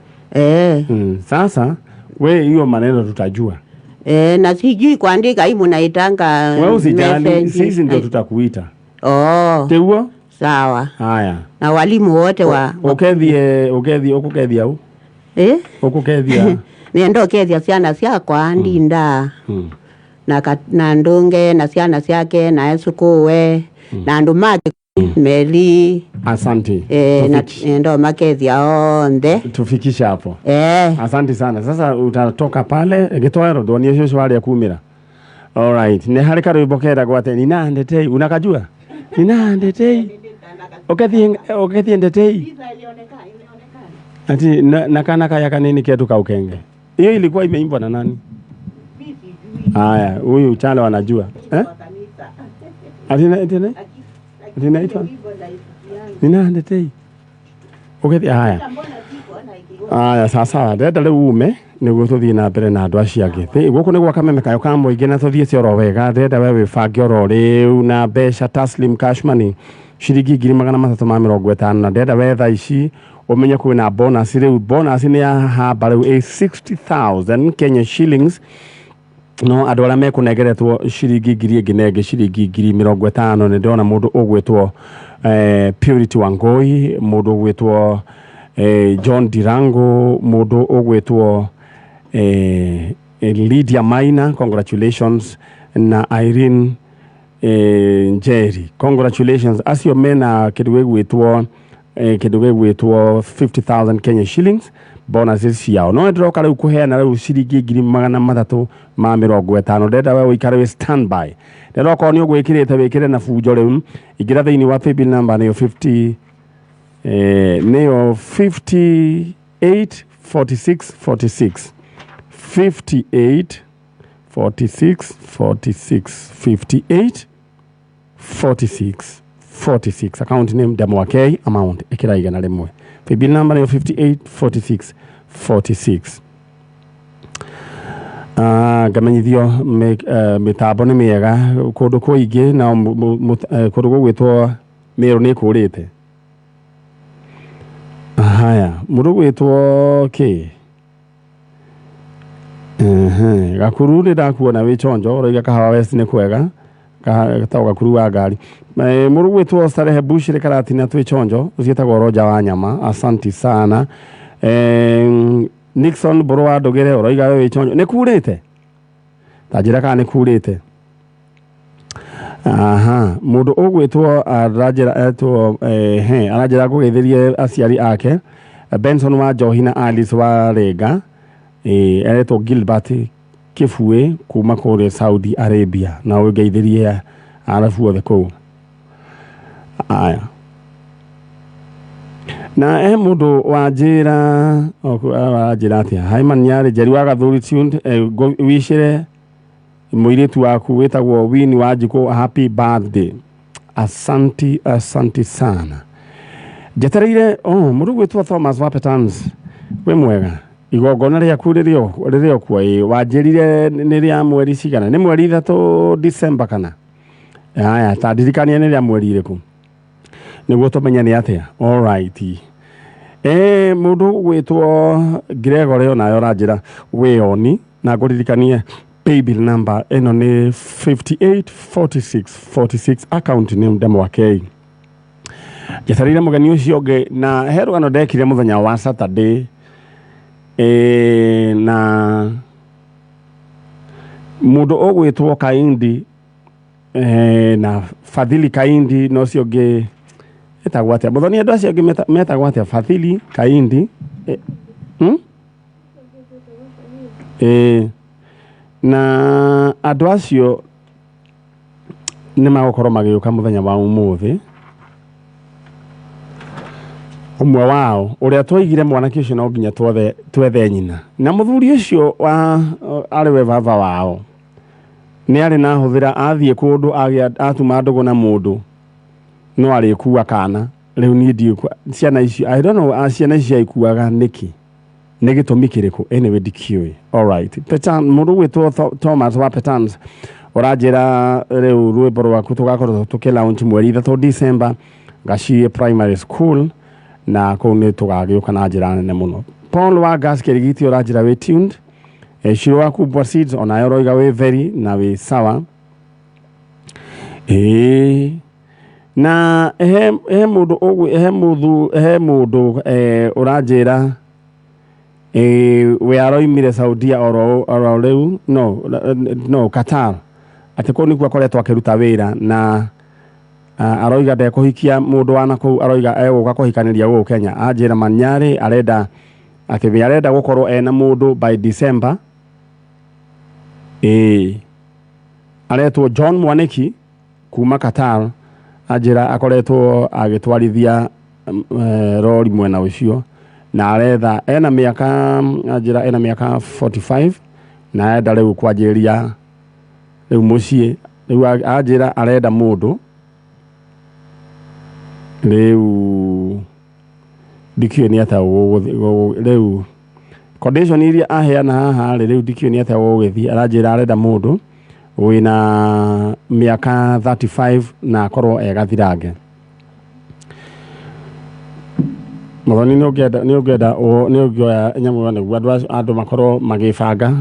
Sasa we hiyo maneno tutajua. Na sijui kuandika hii mnaitanga Wewe usijali, message. sisi ndio tutakuita. Oh. Teuo? Sawa. Haya. Na walimu wote wa Ukethie, ukethie, ukukethia u? Ukukethia. Niendo kethia ciana ciakwa ndinda. Na ndunge na ciana ciake na esukuwe na andu make meli. Asante. Na ndo makethia onthe. Tufikishe hapo. Asante sana. Sasa utatoka pale gitoero ndonie cucu aria kumira. All right. Ni hari karwimbo keragwo ati nina ndetei, unakajua? Nina ndetei. Ukethie ndetei. Ati na kana kaya kanini ketu kaukenge. Hiyo ilikuwa imeimbwa na nani? Haya, huyu Chalo anajua. Ati na ati na? Ati naitwa? Nina ndetei. Ukethie haya. Aya, sasa ndenda riu ume niguo tuthie na mbere na andu acio angĩ. Gũkũ nĩ gwa Kameme Kayo ka mũingĩ na tũthiĩte oro wega. Ndĩrenda we wĩbange oro rĩu na mbeca taslim cash money ciringi 350,000, na ndĩrenda we thaa ici ũmenye kwĩna bonus rĩu. Bonus nĩ ya hamba rĩu ĩ 60,000 Kenya shillings, no andũ arĩa mekũnengeretwo ciringi ngiri ĩngĩ na ĩngĩ ciringi 50,000. Nĩ ndĩrona mũndũ ũgwĩtwo Purity Wangoi, mũndũ ũgwĩtwo John Dirango, mũndũ ũgwĩtwo Lydia Maina, congratulations, na Irene Njeri, congratulations. Acio mena kĩndũ gĩgwĩtwo kĩndũ gĩgwĩtwo 50,000 Kenya shillings bonuses ciao. No ndĩroka rĩu kũheana rĩu ciringi 350,000. Ndĩrenda we ũikare wĩ standby. Ndĩrenda okorwo nĩ ũgwĩkĩrĩte wĩkĩre na bunjo rĩu. Ingĩra thĩinĩ wa paybill number nĩyo 50 nĩyo 58 46 46 58 46 46 58 46 46. Account name Demo K, amount ikira 100. Paybill number nĩyo 58 46 46. Ngamenyithio mĩtambo nĩ mĩega kũndũ kũingĩ, na kũndũ gũgwĩtwo Meru nĩ kũrĩte. Haya, mũndũ ũgwĩtwo kĩ? Gakuru nĩ ndakuona wĩ chonjo, ũroiga Kahawa West nĩ kwega, gatagwo Gakuru wa ngari. Mũndũ ũgwĩtwo Starehe Bush rĩ Karatina twĩ chonjo, ũciĩtagwo Roger wa nyama, asanti sana. Nixon Mbũrũ wa Ndũgĩre ũroiga we wĩ chonjo, nĩ kurĩte? Ta njĩra kana nĩ kurĩte? Aha, mũndũ ũgwĩtwo aranjĩra etwo aranjĩra ngũgeithĩrie aciari ake Benson wa Njohi na Alice wa Renga, eretwo Gilbert Kĩbuĩ kuma kũrĩa Saudi Arabia, na ũngeithĩrie arabu othe kũu. Aya. Na mũndũ wanjĩra aranjĩra atĩa, Hyman Nyarĩ Njeri wa Gathuri tuned, wicĩre Mũirĩtu waku wĩtagwo Winnie Wanjikũ, happy birthday. Asanti, asanti sana. Njetereire oh, mũndũ gwĩtwo Thomas wa Petans, wĩ mwega. Igongona rĩaku rĩrĩ o kuo? Ĩ, wanjĩrire nĩ rĩa mweri cigana? Nĩ mweri 3 December kana? Haya, ta ndirikania nĩ rĩa mweri ĩrĩkũ nĩguo tũmenye nĩ atĩa. Alright. Mũndũ gwĩtwo Gregory onayo ũranjĩra wĩoni na ngũririkanie paybill number ĩno nĩ 584646, account name Ndemwakei. Njetereire mũgeni ũcio ũngĩ na he rũgano ndekire mũthenya wa Saturday na mũndũ ũgwĩtwo Kaindi na Fadhili Kaindi na ũcio ũngĩ etagwo atĩa? Mũthoni, andũ acio angĩ metagwo atĩa? Fadhili Kaindi Na andũ acio nĩ magũkorwo magĩũka mũthenya wa ũmũthĩ. Ũmwe wao ũrĩa twaigire mwanake ũcio no nginya twethe nyina na mũthuri ũcio wa arĩ we baba wao nĩ arĩ na hũthĩra athiĩ kũndũ atuma ndũgũ na mũndũ no arĩkua kana rĩu niĩ ndiũĩ ciana icio, I don't know, ciana icio ikuaga nĩkĩ, nĩ gĩtũmi kĩrĩkũ? Anyway, ndikĩũĩ. Alright, Petan, mũndũ gwĩtwo Thomas wa Petans ũranjĩra rĩu rwĩmbo rwaku tũgakorwo tũkĩ launch mweri 3 December Gacie Primary School, na kũu nĩ tũgagĩũka na njĩra nene mũno. Paul wa Gas Kĩrigiti ũranjĩra wĩ tuned. Shiro wa Kubwa Seeds onayo ũroiga wĩ very na wĩ sawa. Ĩĩ, na he mũndũ he mũndũ ũranjĩra we aroimire Saudia oro rĩu, no Qatar, atĩ kũu nĩkuo akoretwo akĩruta wĩra na aroiga ndekũhikia mũndũ wa nakũu, aroiga egũka kũhikanĩria gũkũ Kenya. Anjĩra Manyarĩ arenda atĩ we arenda gũkorwo ena mũndũ by December. Ĩĩ, aretwo John Mwaniki kuma Qatar. Anjĩra akoretwo agĩtwarithia rori mwena ũcio na aretha ena mĩaka, anjĩra ena mĩaka 45 na arenda rĩu kwanjĩrĩria rĩu mũciĩ. Rĩu anjĩra arenda mũndũ rĩu ndikĩũĩ nĩ atĩa rĩu condition iria aheana haha rĩ, rĩu ndikĩũĩ nĩ atĩa gũgũgĩthiĩ. Aranjĩra arenda mũndũ wĩna mĩaka 35 na akorwo e gathirange. Mũthoni, nĩ ũngĩenda nĩ ũngĩoya nyamũ ĩyo nĩguo andũ makorwo magĩbanga.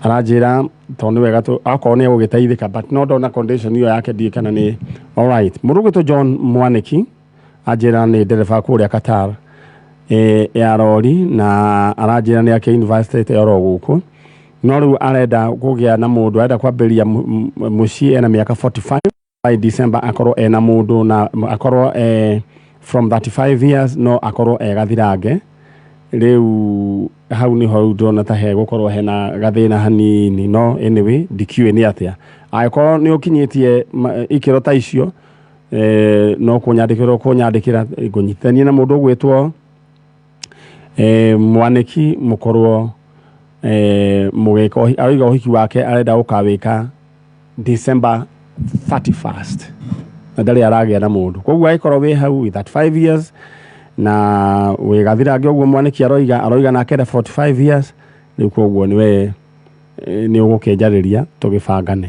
Aranjĩra tondũ nĩ wega akorwo nĩ egũgĩteithĩka, but no ndona condition ĩyo yake ndiũĩ kana nĩ alright. Mũndũ ũgwĩtwo John Mwaniki anjĩra nĩ ndereba kũrĩa Qatar ya rori na aranjĩra nĩ ake university oro gũkũ, no rĩu arenda kũgĩa na mũndũ, arenda kwambĩrĩria mũciĩ ena mĩaka 45, by December akorwo ena mũndũ na akorwo from 35 years, no akorwo e gathirange. Rĩu hau nĩho rĩu ndĩrona ta hegũkorwo hena gathĩna hanini, no anyway, ndikĩũĩ nĩ atĩa. Angĩkorwo nĩ ũkinyĩtie ikĩro ta icio no kũnyandĩkĩra ũkũnyandĩkĩra, ngũnyitithanie na mũndũ ũgwĩtwo Mwaniki mũkorwo mũgĩka aroiga ũhiki wake arenda gũkawĩka December 31st na ndarĩ aragĩa na mũndũ. Koguo angĩkorwo wĩ hau wĩ 35 years na wĩ gathirange ũguo Mwaniki aroiga nake enda 45 years rĩu, koguo nĩwe nĩ ũgũkĩnjarĩria tũgĩbangane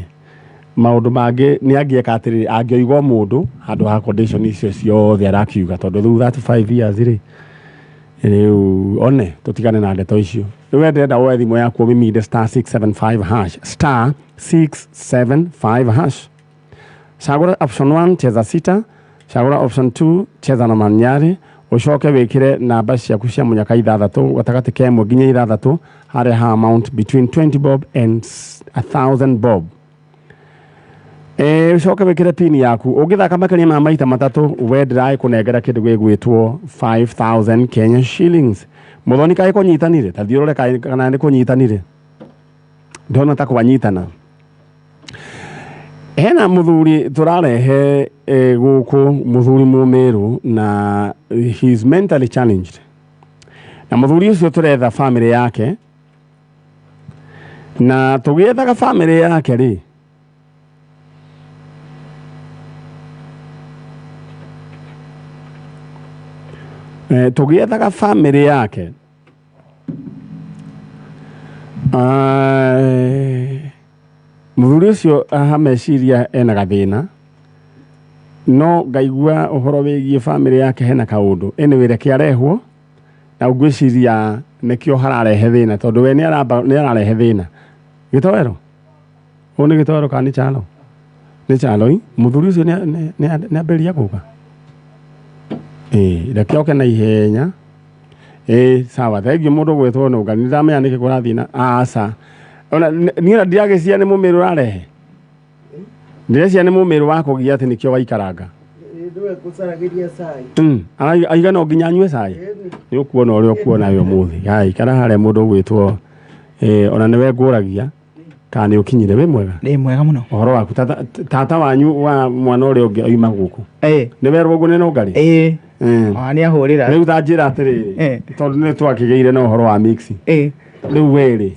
maũndũ mangĩ. Nĩ angĩeka atĩrĩrĩ, angĩoiga o mũndũ handũ ha condition icio ciothe arakiuga, tondũ rĩu 35 years rĩ, rĩu one tũtigane na ndeto icio. Rĩu we ndĩrenda woe thimũ yaku ũmiminde *675#, *675#. Cagũra option 1, cheza sita. Cagũra option 2, cheza na Manyarĩ. Ũcoke wĩkĩre namba ciaku cia mũnyaka ithathatũ, gatagatĩ ka 1 nginya 6, harĩa ha amount between 20 bob and 1000 bob. Ũcoke wĩkĩre pin yaku. Ũngĩthaka makĩria ma maita matatũ, we ndĩragĩkũnengera kĩndũ gĩgwĩtwo 5000 Kenya shillings. Mũthoni, kaĩ kũnyitanire? Ta thiĩ ũrore kana nĩ kũnyitanire. Ndona ta kwanyitana. Hena mũthuri tũrarehe gũkũ, mũthuri mũmĩrũ na he is mentally challenged, na mũthuri ũcio tũretha family yake. Na tũgĩethaga bamĩrĩ yake rĩ, tũgĩethaga bamĩrĩ yake, mũthuri ũcio aha meciria ena gathĩna, no ngaigua ũhoro wĩgiĩ bamĩrĩ yake hena kaũndũ. Anyway, reke arehwo na ngwĩciria nĩkĩo hararehe thĩna, tondũ we nĩ ararehe thĩna. Gĩtoero ũũ nĩ gĩtoero kana nĩ chalo? Nĩ chalo i mũthuri ũcio nĩ ambĩrĩria gũka. Ĩĩ, reke oke na ihenya. Ĩĩ, sawa, thengiũ mũndũ ũgwĩtwo Nũngari, nĩ ndamenya nĩkĩ kũrathiĩ na aca. Ona niĩ ona ndiragĩciria nĩ mũmĩrũ ũrarehe, ndĩreciria nĩ mũmĩrũ wa kũgia atĩ nĩkĩo waikaranga. Aiga no nginya anyue cai, nĩ ũkuona ũrĩa ũkuona we ũmũthĩ. Gai, ikara harĩa mũndũ ũgwĩtwo, ona nĩwe ngũragia kana nĩ ũkinyire. Wĩ mwega? Ndĩ mwega mũno. Ũhoro waku? Tata wanyu wa mwana ũrĩa ũngĩ oima gũkũ, nĩ werwo ũguo nĩ Nũngari? Ĩĩ. Ona nĩ ahũrĩra. Rĩu ta njĩra atĩrĩrĩ, tondũ nĩ twakĩgĩire na ũhoro wa mix, rĩu we rĩ,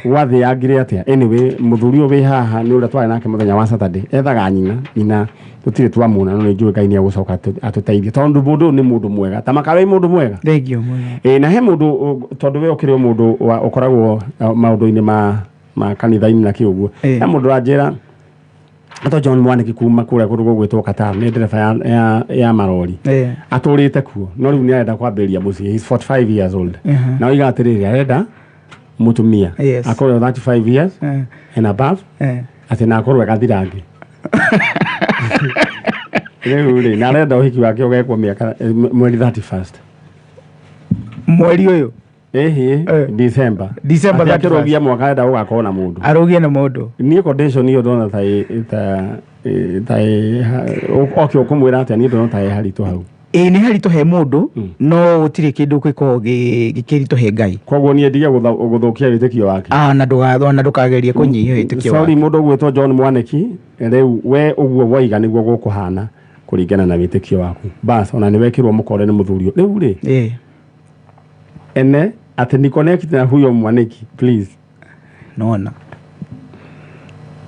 gwathĩangire atĩa? Anyway, mũthuri ũyũ wĩ haha nĩ ũrĩa twarĩ nake mũthenya wa Saturday, ethaga nyina. Nyina tũtirĩ twamuona, no nĩ njũĩ Ngai nĩ egũcoka atũteithie, tondũ mũndũ ũyũ nĩ mũndũ mwega. Ta makawe mũndũ mwega. Thengiũ mũno. Ĩĩ, na he mũndũ tondũ we ũkĩrĩ o mũndũ ũkoragwo maũndũ-inĩ ma kanitha-inĩ na kĩ ũguo, he mũndũ ũranjĩra ato John Mwaniki kuma kũrĩa kũndũ gũgwĩtwo Qatar, nĩ ndereba ya marori, atũrĩte kuo, no rĩu nĩ arenda kwambĩrĩria mũciĩ. He's 45 years old, na oiga atĩrĩrĩ, arenda mũtumia akorwo 35 years and above, atĩ na akorwo agathirange rĩu rĩ, na arenda ũhiki wake ũgekwo mĩaka mweri 31st. Mweri ũyũ? Ĩhĩ. December. December Atĩ 31st. akĩrũgia mwaka arenda gũgakorwo na mũndũ. Arũgie na mũndũ. Niĩ condition ĩyo ndona ta ta oke ũkũmwĩra atĩa? Niĩ ndona ta ĩ haritũ hau. Ĩĩ, nĩ haritũ he mũndũ, no gũtirĩ kĩndũ gĩkoragwo gĩkĩritũ he Ngai. Koguo niĩ ndige gũthũkia wĩtĩkio wake. Ah, na ona ndũkagerie kũnyihia wĩtĩkio Sorry, wake. mũndũ ũgwĩtwo John Mwaniki, rĩu we ũguo woiga nĩguo gũkũhana kũringana na wĩtĩkio waku. Bas, ona nĩ wekĩrwo mũkore nĩ mũthuri ũyũ. Rĩu rĩ, ene atĩ ni connect na huyo Mwaniki, please. Nona.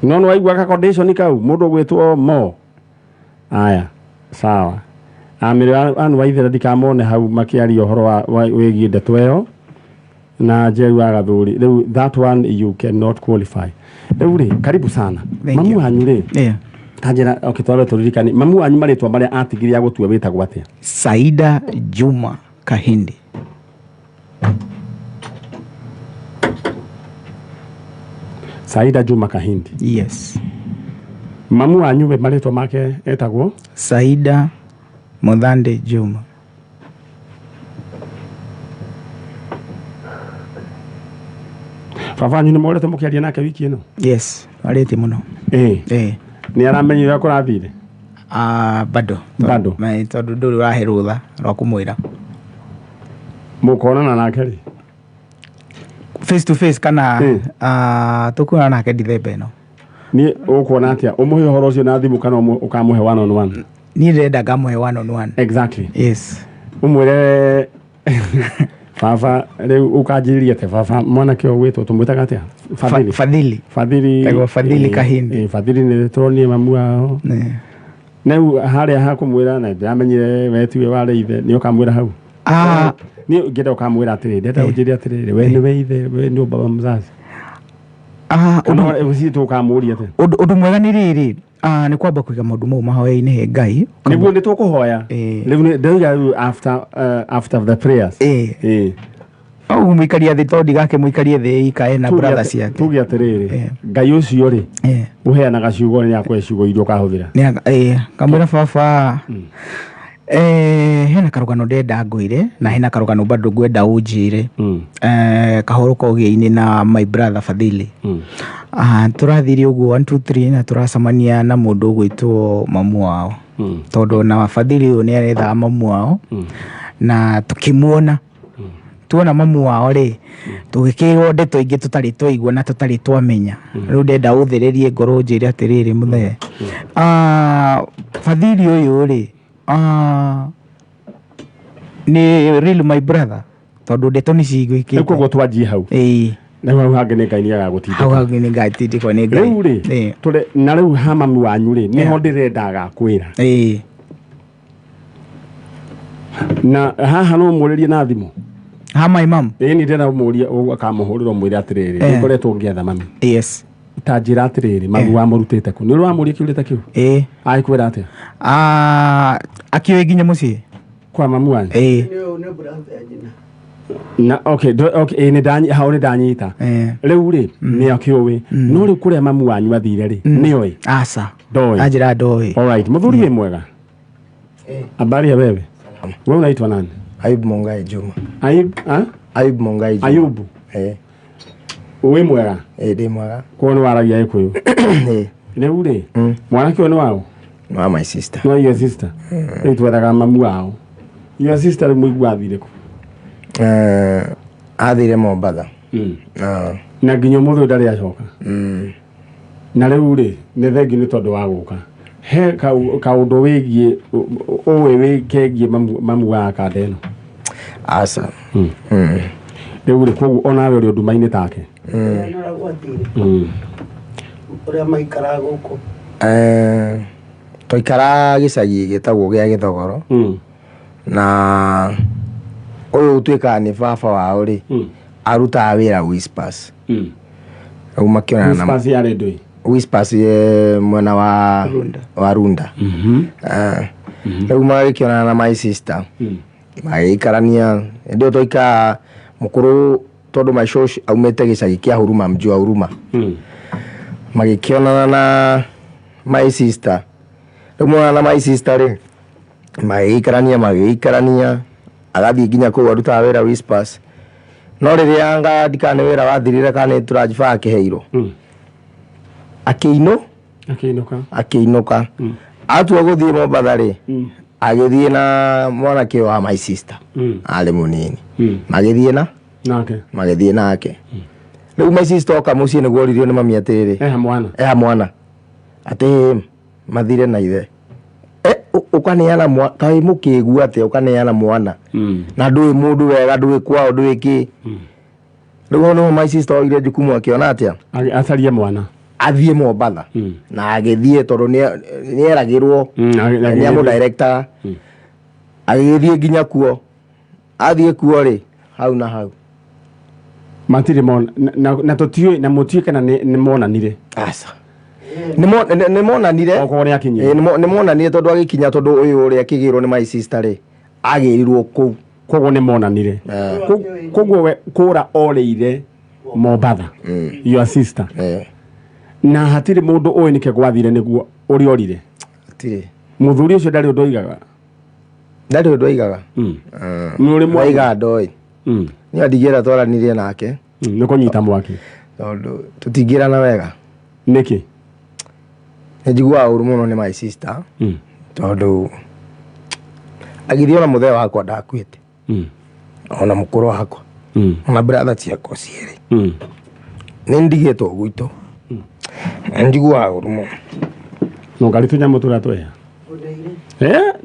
No nĩ waigua ka condition kau mũndũ ũgwĩtwo mo. Aya, sawa, amĩrĩ anu waithera ndikamone hau makĩaria ũhoro wa wĩgiĩ ndeto ĩyo na Njeru wa Gathuri. Rĩu that one you cannot qualify. Rĩu rĩ, karibu sana. Thank Mamu you. wanyu rĩ, tanjĩra, okay, twambe tũririkane mamu wanyu marĩtwa marĩa atigire agũtua wĩtagwo atĩa? Saida Juma Kahindi. Saida Juma Kahindi? Yes. Mamu wanyu we marĩtwa make etagwo? Saida Muthande Juma. Baba wanyu nĩ morete mũkĩaria nake wiki ĩno? Yes, arĩtie mũno. Ĩĩ. Nĩ aramenyire ũrĩa kũrathire? Ah, bado. Bado. Tondũ ndũrĩ ũrahe rũtha rwa kũmwĩra. Mũkonana nake rĩ? Face to face kana tũkuonana nake Dithemba ĩno. Niĩ ũkuona atĩa, ũmũhe ũhoro ũcio na thimũ kana ũkamũhe one on one? Niĩ ndĩrenda ngamũhe one on one. Exactly. Yes. Ũmwĩre baba rĩu ũkanjĩrĩria atĩ baba mwanake ũyũ gwĩtwo, tũmwĩtaga atĩa? Fadhili. Fadhili. Fadhili. Etagwo Fadhili Kahindi. Fadhili nĩ tũronire mamu wao rĩu harĩa hakũmwĩra na ndĩramenyire we tiwe warĩ ithe, nĩ ũkamwĩra hau? Niĩ ngĩenda ũkamwĩra atĩrĩ, ndĩrenda ũnjĩre atĩrĩrĩ, we nĩwe ithe, we nĩ baba mzazi? Kana ũcio tũkamũria atĩa? Ũndũ mwega nĩ rĩrĩ, nĩ kwamba kũiga maũndũ mau mahoya-inĩ he Ngai. Nĩguo nĩ tũkũhoya rĩu, ndĩroiga rĩu after the prayers. Au mũikaria thĩ, tondũ ndigakĩmũikarie thĩ ikae na brother ciake. Tuge atĩrĩrĩ, Ngai ũcio rĩ ũheanaga ciugo nĩ akũhe ciugo iria ũkahũthĩra. Kamwĩra baba, hena karũgano ndĩrenda ngwĩre na hena karũgano bado ngwenda ũnjĩre, kahoro kogĩa-inĩ na my brother Fadhili. Tũrathire ũguo 1 2 3 na tũracemania na mũndũ ũgwĩtwo mamu wao, tondũ na Fadhili ũyũ nĩ arethaga mamu wao, na tũkĩmuona, tuona mamu wao rĩ, tũgĩkĩrwo ndeto ingĩ tũtarĩ twaigua na tũtarĩ twamenya. Rĩu ndenda ũthĩrĩrie ngoro ũnjĩre atĩrĩrĩ, mũthee, Fadhili ũyũ rĩ, nĩ real my brother? Tondũ ndeto nĩ Rĩu ciguĩkĩte. Koguo twanjie hau. Ĩĩ. Na hau hangĩ nĩ Ngai nĩ Hau agagũtindĩka. hangĩ nĩ ngatindĩkwo nĩ Ngai. Rĩu rĩ, tũre na rĩu ha mami wanyu rĩ, nĩho ndĩrendaga kwĩra. Na haha no mũrĩrie na thimũ. Ha my mom. Ĩĩ nĩ ndĩrenda ũmũrie akamũhũrĩra ũmwĩre atĩrĩrĩ, nĩngoretwo ngĩetha mami. Ta njĩra atĩrĩrĩ, mami wamũrutĩte kũ? Nĩ ũrĩ wamũria kĩũria ta kĩu? Agĩkwĩra atĩa? Ah, akĩũĩ nginya mũciĩ. Kwa mami wanyu? Na okay, okay, ĩĩ nĩ ndanyi hau nĩ ndanyita. Rĩu rĩ, nĩ akĩũĩ. No rĩu kũrĩa mami wanyu athire rĩ, nĩoĩ? Aca. Ndoĩ. Anjĩra ndoĩ. Alright, mũthuri wĩ mwega? Habari ya wewe? Wewe unaitwa nani? Ayub Mongai Juma. Ayub, ha? Ayub Mongai Juma. Ayubu. Wĩ mwega? Ndĩ mwega. Koguo nĩ waragia Gĩkũyũ. Rĩu rĩ, mwanake ũyũ nĩ waũ? Nĩ wa my sister. Nĩ wa your sister. Rĩu twethaga mamu wao. Your sister rĩu mũigua athire kũ? Athire Mombatha. Na nginya ũmũthĩ ũyũ ndarĩ acoka. Na rĩu rĩ, nĩ thengiũ nĩ tondũ wa gũka. He kaũndũ wĩgiĩ ũĩ wĩ kegiĩ mamu wa kanda ĩno? Aca. Rĩu rĩ, koguo onawe ũrĩ nduma-inĩ take? Ũrĩa maikaraga gũkũ. Twaikaraga gĩcagi gĩtagwo gĩa Gĩthogoro. Na ũyũ ũtuĩkaga nĩ baba wao rĩ, arutaga wĩra Whispers. Rĩu makĩonana na Whispers yarĩ ndũĩ? Whispers mwena wa Runda. Runda. Rĩu magĩkĩonana na my sister. Magĩikarania hĩndĩ ĩyo twaikaraga mũkũrũ tondũ my shosh aumĩte gĩcagi kĩa Huruma, mji wa Huruma. Magĩkĩonana na my sister. Rĩu monana na my sister rĩ, magĩikarania agathiĩ nginya kũu arutaga wĩra Whispers. No rĩrĩa anga ndikana nĩ wĩra wathirire kana nĩ transfer akĩheirwo. Akĩinũ? Akĩinũka. Akĩinũka. Atua gũthiĩ Mombatha rĩ, agĩthiĩ na mwanake wa my sister. Arĩ mũnini. Magĩthiĩ na? Nake. Magĩthiĩ nake. Rĩu my sister oka mũciĩ nĩguo oririo nĩ mami atĩrĩrĩ. Eha mwana. Eha mwana. Atĩ mathire na ithe. Ũkaneana kaĩ mũkĩgu atĩa ũkaneana mwana. Na ndũĩ mũndũ wega, ndũĩ kwao, ndũĩ kĩ. Rĩu hau nĩho my sister oire jukumu akĩona atĩa? Acarie mwana. Athiĩ Mombatha. Na agĩthiĩ tondũ nĩeragĩrwo nĩ amũ director. Agĩgĩthiĩ nginya kuo. Athiĩ kuo rĩ, hau na hau. Matirĩ mona, na tũtiũĩ, na mũtiũĩ kana nĩ monanire. Aca. Nĩ monanire. Okorwo nĩ akinyire. Nĩ monanire tondũ agĩkinya tondũ ũyũ ũrĩa akĩgĩrwo nĩ my sister rĩ, agĩrirwo kũu. Koguo nĩ monanire. Koguo we kũra orĩire Mombatha. Your sister. Na hatirĩ mũndũ ũĩ nĩkĩ gwathire nĩguo ũrĩa orire. Hatirĩ. Mũthuri ũcio ndarĩ ũndũ oigaga. Ndarĩ ũndũ oigaga. Nĩ ũrĩ mwa- Oigaga ndoĩ. Niĩ ndigĩra twaranirie nake. Nĩ kũnyita mwaki. Tondũ tũtingĩrana wega. Nĩkĩ? Nĩ njiguaga ũru mũno nĩ my sister. Tondũ agĩthiĩ ona mũthee wakwa ndakuĩte. Ona mũkũrũ wakwa. Ona brother ciakwa cierĩ. Nĩ ndigĩtwo gwitũ. Nĩ njiguaga ũru mũno. No ngari tũnyamũ tũrĩa tweha.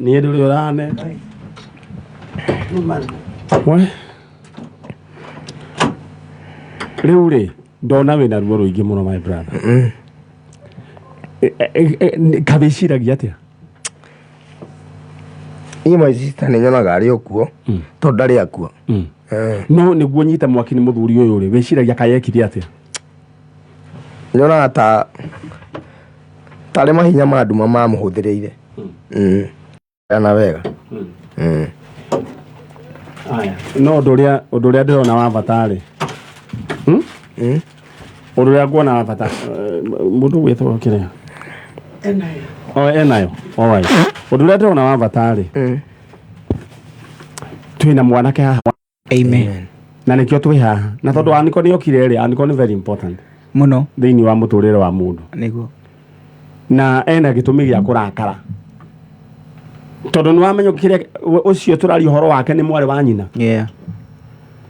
Niĩ ndũrĩ ũrane. We. Rĩu rĩ, ndona wĩna ruo rũingĩ mũno my brother. Kawĩciragia atĩa? Niĩ my sister nĩ nyonaga arĩ o kuo, tondũ ndarĩ akua. No nĩguo nyite mwaki nĩ mũthuri ũyũ rĩ, wĩciragia kaĩ ekire atĩa? Nyonaga tarĩ mahinya ma nduma mamũhũthĩrĩire. Na wega. Aya, no ũndũ ũrĩa ndĩrona wa bata rĩ. Ũndũ ũrĩa nguona wa bata, mũndũ ũgwĩtwo kĩrĩa? Enayo. Oh, enayo. All right. Ũndũ ũrĩa ndĩrona wa bata rĩ. Twĩna mwanake haha. Amen. Na nĩkĩo twĩ haha. Na tondũ Aniko nĩ okire rĩ, Aniko nĩ very important. Mũno. Thĩinĩ wa mũtũrĩre wa mũndũ. Nĩguo. Na ena gĩtũmi gĩa kũrakara. Tondũ nĩ wamenya kĩrĩa ũcio tũraria ũhoro wake nĩ mwarĩ wa nyina.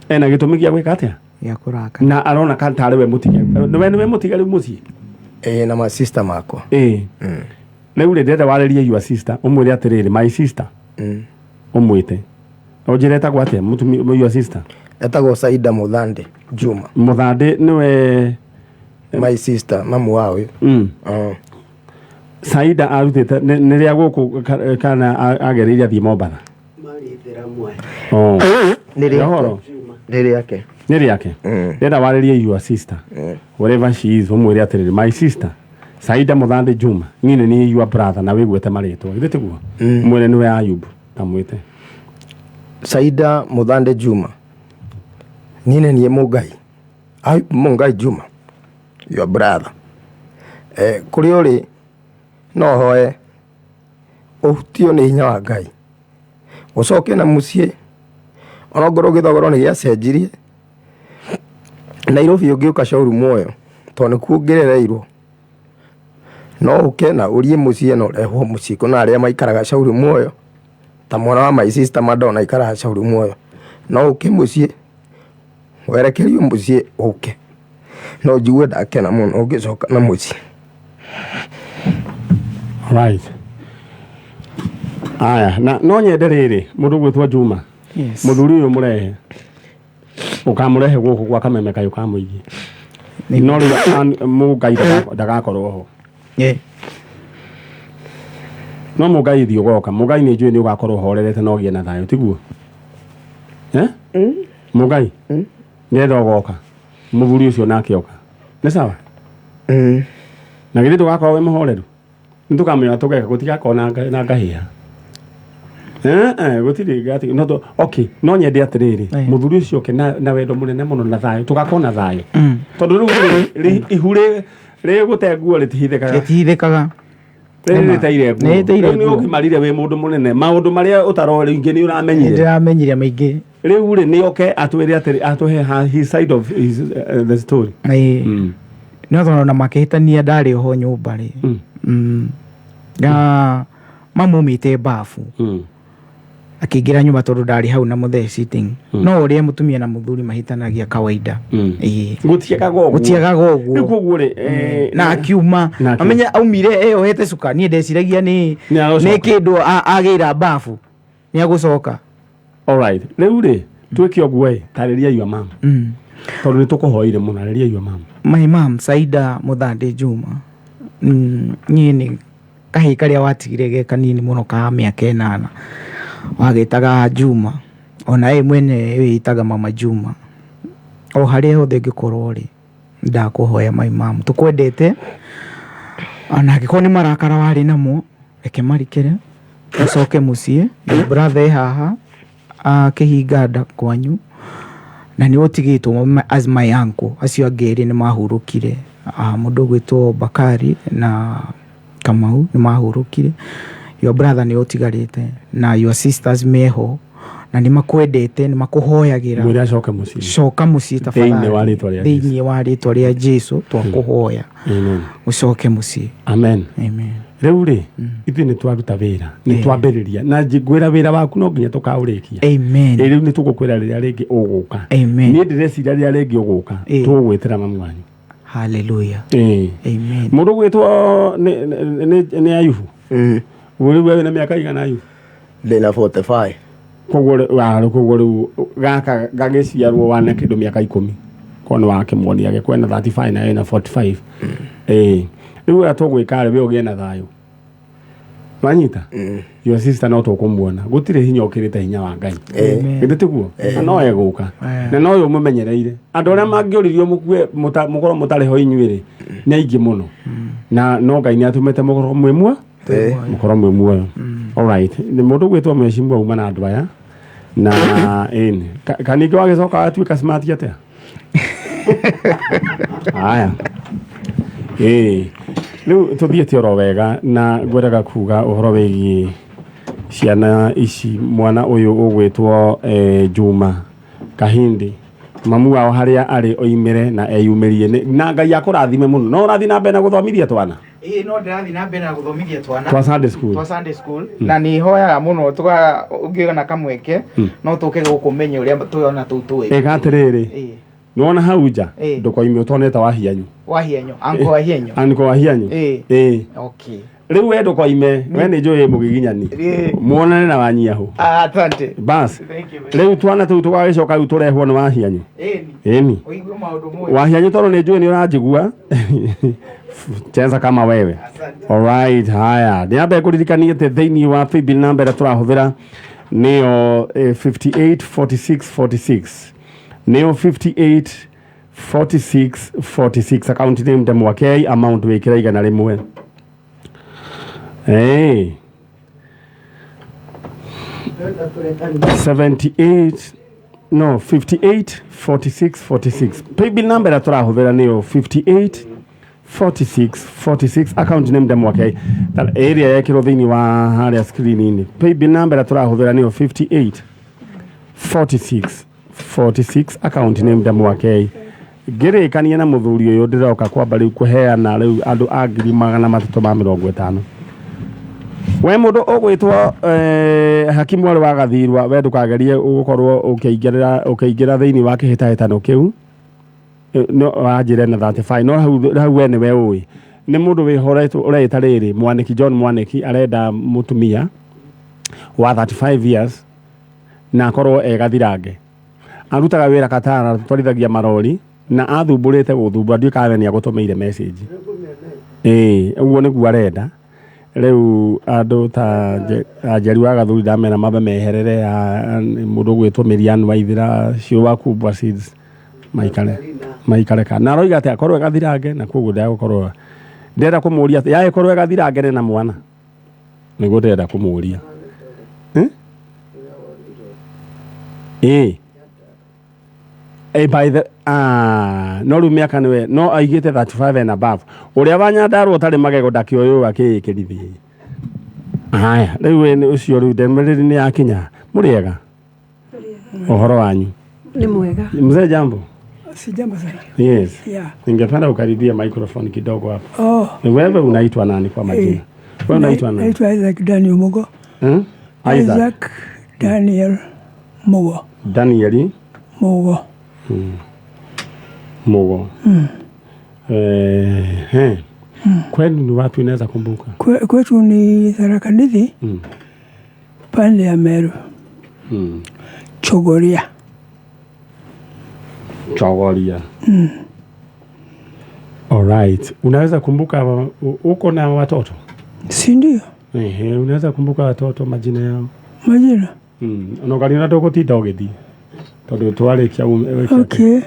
Ena gĩtũmi gĩa gwĩka atĩa? Gĩa kũrakara. Na arona ka tarĩ we mũtige. Nĩwe nĩwe mũtige rĩu mũciĩ? Na ma sister makwa. Rĩu rĩ, ndĩrenda warĩrie your sister, ũmwĩre atĩrĩrĩ, my sister. Ũmwĩte. Ũnjĩre etagwo atĩa mũtumia your sister? Etagwo Saida Muthande Juma. Mũthande nĩwe My sister, mamu wa ũyũ. Saida arutĩte nĩ rĩa gũkũ kana agereire athiĩ Mombatha? Oh. Nĩ rĩake. Ũhoro? Nĩ rĩake. Nĩ rĩake. Ndĩrenda warĩrie your sister. Wherever she is, ũmwĩre atĩrĩrĩ, my sister Saida Mũthande Juma, niĩ nĩ niĩ your brother na wĩgwete marĩtwa. Githĩ tiguo? Mwĩre nĩwe Ayub, tamwĩte. Saida Muthande Juma. Niĩ nĩ niĩ Mũngai. Ayub Mũngai Juma. Your brother. Kũrĩa ũrĩ no hoe ũhutio nĩ hinya wa Ngai. Ũcoke na mũciĩ onokorwo gĩthogoro nĩ gĩacenjirie. Nairobi ũngĩũka Shauri Moyo tondũ nĩkuo ngĩrereirwo. No ũke na ũrie mũciĩ na ũrehwo mũciĩ. Kuna arĩa maikaraga Shauri Moyo ta mwana wa my sister Madonna aikaraga Shauri Moyo. No ũke mũciĩ werekerio mũciĩ ũke. No njigue ndakena mũno ũngĩcoka na mũciĩ. Right. Aya, na no nyende rĩrĩ mũndũ gwĩtwo Juma. Yes. Mũthuri ũyũ mũrehe. Ũkamũrehe gũkũ gwa kameme kayũ ka mũingĩ. No rĩu Mũngai ndagakorwo ho. No Mũngai thiĩ ũgoka. Mũngai nĩ njũĩ nĩ ũgakorwo ũhorerete na ũgĩe na thayũ, tiguo? Mũngai? Nĩenda ũgoka. Mũthuri ũcio nake oka. Nĩ sawa? Na githĩ ndũgakorwo wĩ mũhoreru? Nĩ tũkamenya tũgeka gũtigakorwo na ngahĩha. Gũtirĩ ngati, no tũ-, okay, no nyende atĩrĩrĩ, mũthuri ũcio oke na wendo mũnene mũno na thayũ, tũgakorwo na thayũ. Tondũ rĩu ihu rĩgũte nguo rĩtihithĩkaga. Rĩtihithĩkaga. Rĩrĩ Nĩma. rĩteire nguo. Nĩ rĩteire Rĩu nĩ nguo. ũkĩmarire wĩ mũndũ mũnene. Maũndũ marĩa ũtaroĩ rĩngĩ nĩ ũramenyire. Nĩ ndĩramenyire maingĩ. Rĩu rĩ, nĩ oke atwĩre atĩrĩ, atũhe his side of his, the story. No tondũ na makĩhĩtania ndarĩ oho nyũmba rĩ. Na mamumĩte bafu. Akĩingĩra nyũmba tondũ ndarĩ hau na mũthee sitting. No ũrĩa mũtumia na mũthuri mahĩtanagia kawaida. Gũtiagaga ũguo. Gũtiagaga ũguo. Rĩu koguo rĩ, Na akiuma. Na akiuma. Amenya aumire eyohete cuka. Niĩ ndeciragia Nĩ arocoka. nĩ kĩndũ agĩra bafu. Nĩ agũcoka. All right. Rĩu rĩ, twĩke ũguo ĩ, tarĩria your mom. Tondũ nĩ tũkũhoire mũno, arĩria your mom. My mom, Saida Mũthande Juma. Niĩ nĩ kahĩĩ karĩa watigire ge kanini mũno ka mĩaka 8. Wagĩtaga Juma. Ona ye mwene wĩtaga Mama Juma. O harĩa hothe ũngĩkorwo rĩ, ndakũhoya my mom. Tũkwendete. Ona angĩkorwo nĩ marakara warĩ namo, reke marikĩre. Ũcoke mũciĩ. Your brother e haha, akĩhinga nda kwanyu. Na nĩ ũtigĩtwo as my uncle. Acio angĩ erĩ nĩ mahurũkire. Mũndũ ũgwĩtwo Bakari na Kamau nĩ mahurũkire. Your brother nĩ ũtigarĩte na your sisters meho na nĩ makwendete, nĩ makũhoyagĩra. Mwĩre acoke mũciĩ. Coka mũciĩ tafadhali. Thĩinĩ wa rĩtwa rĩa Jesu. Thĩinĩ wa rĩtwa rĩa Jesu twakũhoya. Amen. Ũcoke mũciĩ. Amen. Amen. Rĩu rĩ, ithuĩ nĩ twaruta wĩra, nĩ twambĩrĩria. Na ngwĩra wĩra waku no nginya tũkaũrĩkia. Amen. Rĩu nĩ tũgũkwĩra rĩrĩa rĩngĩ ũgũka. Amen. Niĩ ndĩreciria rĩrĩa rĩngĩ ũgũka, tũgũgwĩtĩra mamu wanyu. Hallelujah. Amen. Mũndũ ũgwĩtwo nĩ Ayubu. Rĩu we wĩna mĩaka igana Ayubu? Ndĩna 45. Koguo rĩ, wa, rĩu koguo rĩu gaka gagĩciarwo wana kĩndũ mĩaka 10. Korwo nĩ wakĩmuonia agĩkorwo ena 35 na ena 45. Rĩu ũrĩa tũgwĩka rĩ, we ũgĩe na thayũ. Wanyita? Your sister no tũkũmuona. Gũtirĩ hinya ũkĩrĩte hinya wa Ngai. Githĩ tiguo? Na no egũka. Na no ũyũ ũmũmenyereire. Andũ arĩa mangĩũririo mũkue, mũkorwo mũtarĩ ho inyuĩ rĩ, nĩ aingĩ mũno. Na no Ngai nĩ atũmĩte mũkorwo mwĩ muoyo. Mũkorwo mwĩ muoyo. All right. Nĩ mũndũ ũgwĩtwo mheshimiwa uma na andũ aya. Na, ĩni. Kaningĩ wagĩcoka watuĩka smart atĩa? Aya. Rĩu tũthiĩte oro wega na ngwendaga kuga ũhoro wĩgiĩ ciana ici, mwana ũyũ ũgwĩtwo, Juma Kahindi. Mamu wao harĩa arĩ oimĩre na eyumĩrie na Ngai akũrathime mũno. No ũrathiĩ na mbere na gũthomithia twana? Ĩĩ, no ndĩrathiĩ na mbere na gũthomithia twana. Twa Sunday school. Twa Sunday school. Na nĩ hoyaga mũno ũngĩona kamweke, no tũke gũkũ menye ũrĩa tũyona tũu tũĩ. Ĩka atĩrĩrĩ. Nĩwona hau nja? Ndũkoime ũtonete Wahianyu. Wahianyu, uncle Wahianyu. Uncle Wahianyu. Rĩu we ndũkoime, we nĩ njũĩ mũgiginyani. Muonane na wanyiahũ. Ah, asante. Bas. Thank you. Rĩu twana tũu tũgagĩcoka rĩu tũrehwo nĩ wahianyu. Ĩni. Ĩni. Ũigue maũndũ moĩ. Wahianyu tondũ nĩ njũĩ nĩ ũranjigua. Cheza kama wewe. Alright, haya. Nĩ kũririkania atĩ thĩinĩ wa paybill number ĩrĩa tũrahũthĩra nĩyo 58 46 46. Nĩyo 58 46 46 account name Ndemwakei, amount wĩkĩra 100. Hey. 78 no 58 46 46 paybill number ĩrĩa tũrahũthĩra nĩyo 58 46 46 account name Ndemwakei ĩrĩa yekĩrwo thĩinĩ wa harĩa screen-inĩ. Paybill number ĩrĩa tũrahũthĩra nĩyo 58 46 46 account name Ndemwakei. Ngĩrĩkania na mũthuri ũyũ ndĩroka kwamba rĩu kũheana rĩu andũ a 350,000. We mũndũ ũgwĩtwo hakimu arĩ wa Gathirwa, we ndũkagerie gũkorwo ũkĩingĩra thĩinĩ wa kĩhĩtahĩtano kĩu. No wanjĩre na 35 no hau we nĩwe ũĩ. Nĩ mũndũ wĩhoretwo ũreĩta rĩrĩ Mwaniki John Mwaniki arenda mũtumia wa 35 years na akorwo e gathirange. Arutaga wĩra Katara, twarithagia marori na athumbũrĩte gũthumbũra ndiũĩ kana we nĩ agũtũmĩire message. Ĩĩ ũguo nĩguo arenda. Rĩu andũ ta Njeri wa Gathuri ndamera mambe meherere mũndũ ũgwĩtwo Miriam Waithera Ciũa Kubwa Seeds maikare ka na aroiga atĩ akorwo e gathirange na koguo ndagũkorwo ndĩrenda kũmũria atĩ yagĩkorwo e gathirange na mwana nĩguo ndĩrenda kũmũria. Ĩĩ by the no rĩu mĩaka nĩwe no aigĩte 35 and above. Ũrĩa wa Nyandarua ũtarĩ magego ndakĩoywo akĩĩkĩrithie. Haya rĩu we nĩ ũcio rĩu ndũmĩrĩri nĩ yakinya. Mũrĩega ũhoro wanyu? Ni mwega. Mzee jambo. Si jambo sana. Yes. Yeah. Ningependa ukaribia microphone kidogo hapo. Oh. Wewe unaitwa nani kwa majina? Wewe unaitwa nani? Naitwa Isaac Daniel Mugo. Isaac. Isaac Daniel Mugo. Daniel Mugo. Mugo. Kwenu ni wapi unaweza kumbuka? Kwetu ni Tharaka Nithi. Pande ya Meru. Chogoria. Chogoria. Alright. Unaweza kumbuka uko na watoto? Si ndio? Unaweza kumbuka watoto majina yao? Majina? Unaangalia ndogo ũgĩthiĩ. Tondũ twarĩkia Okay.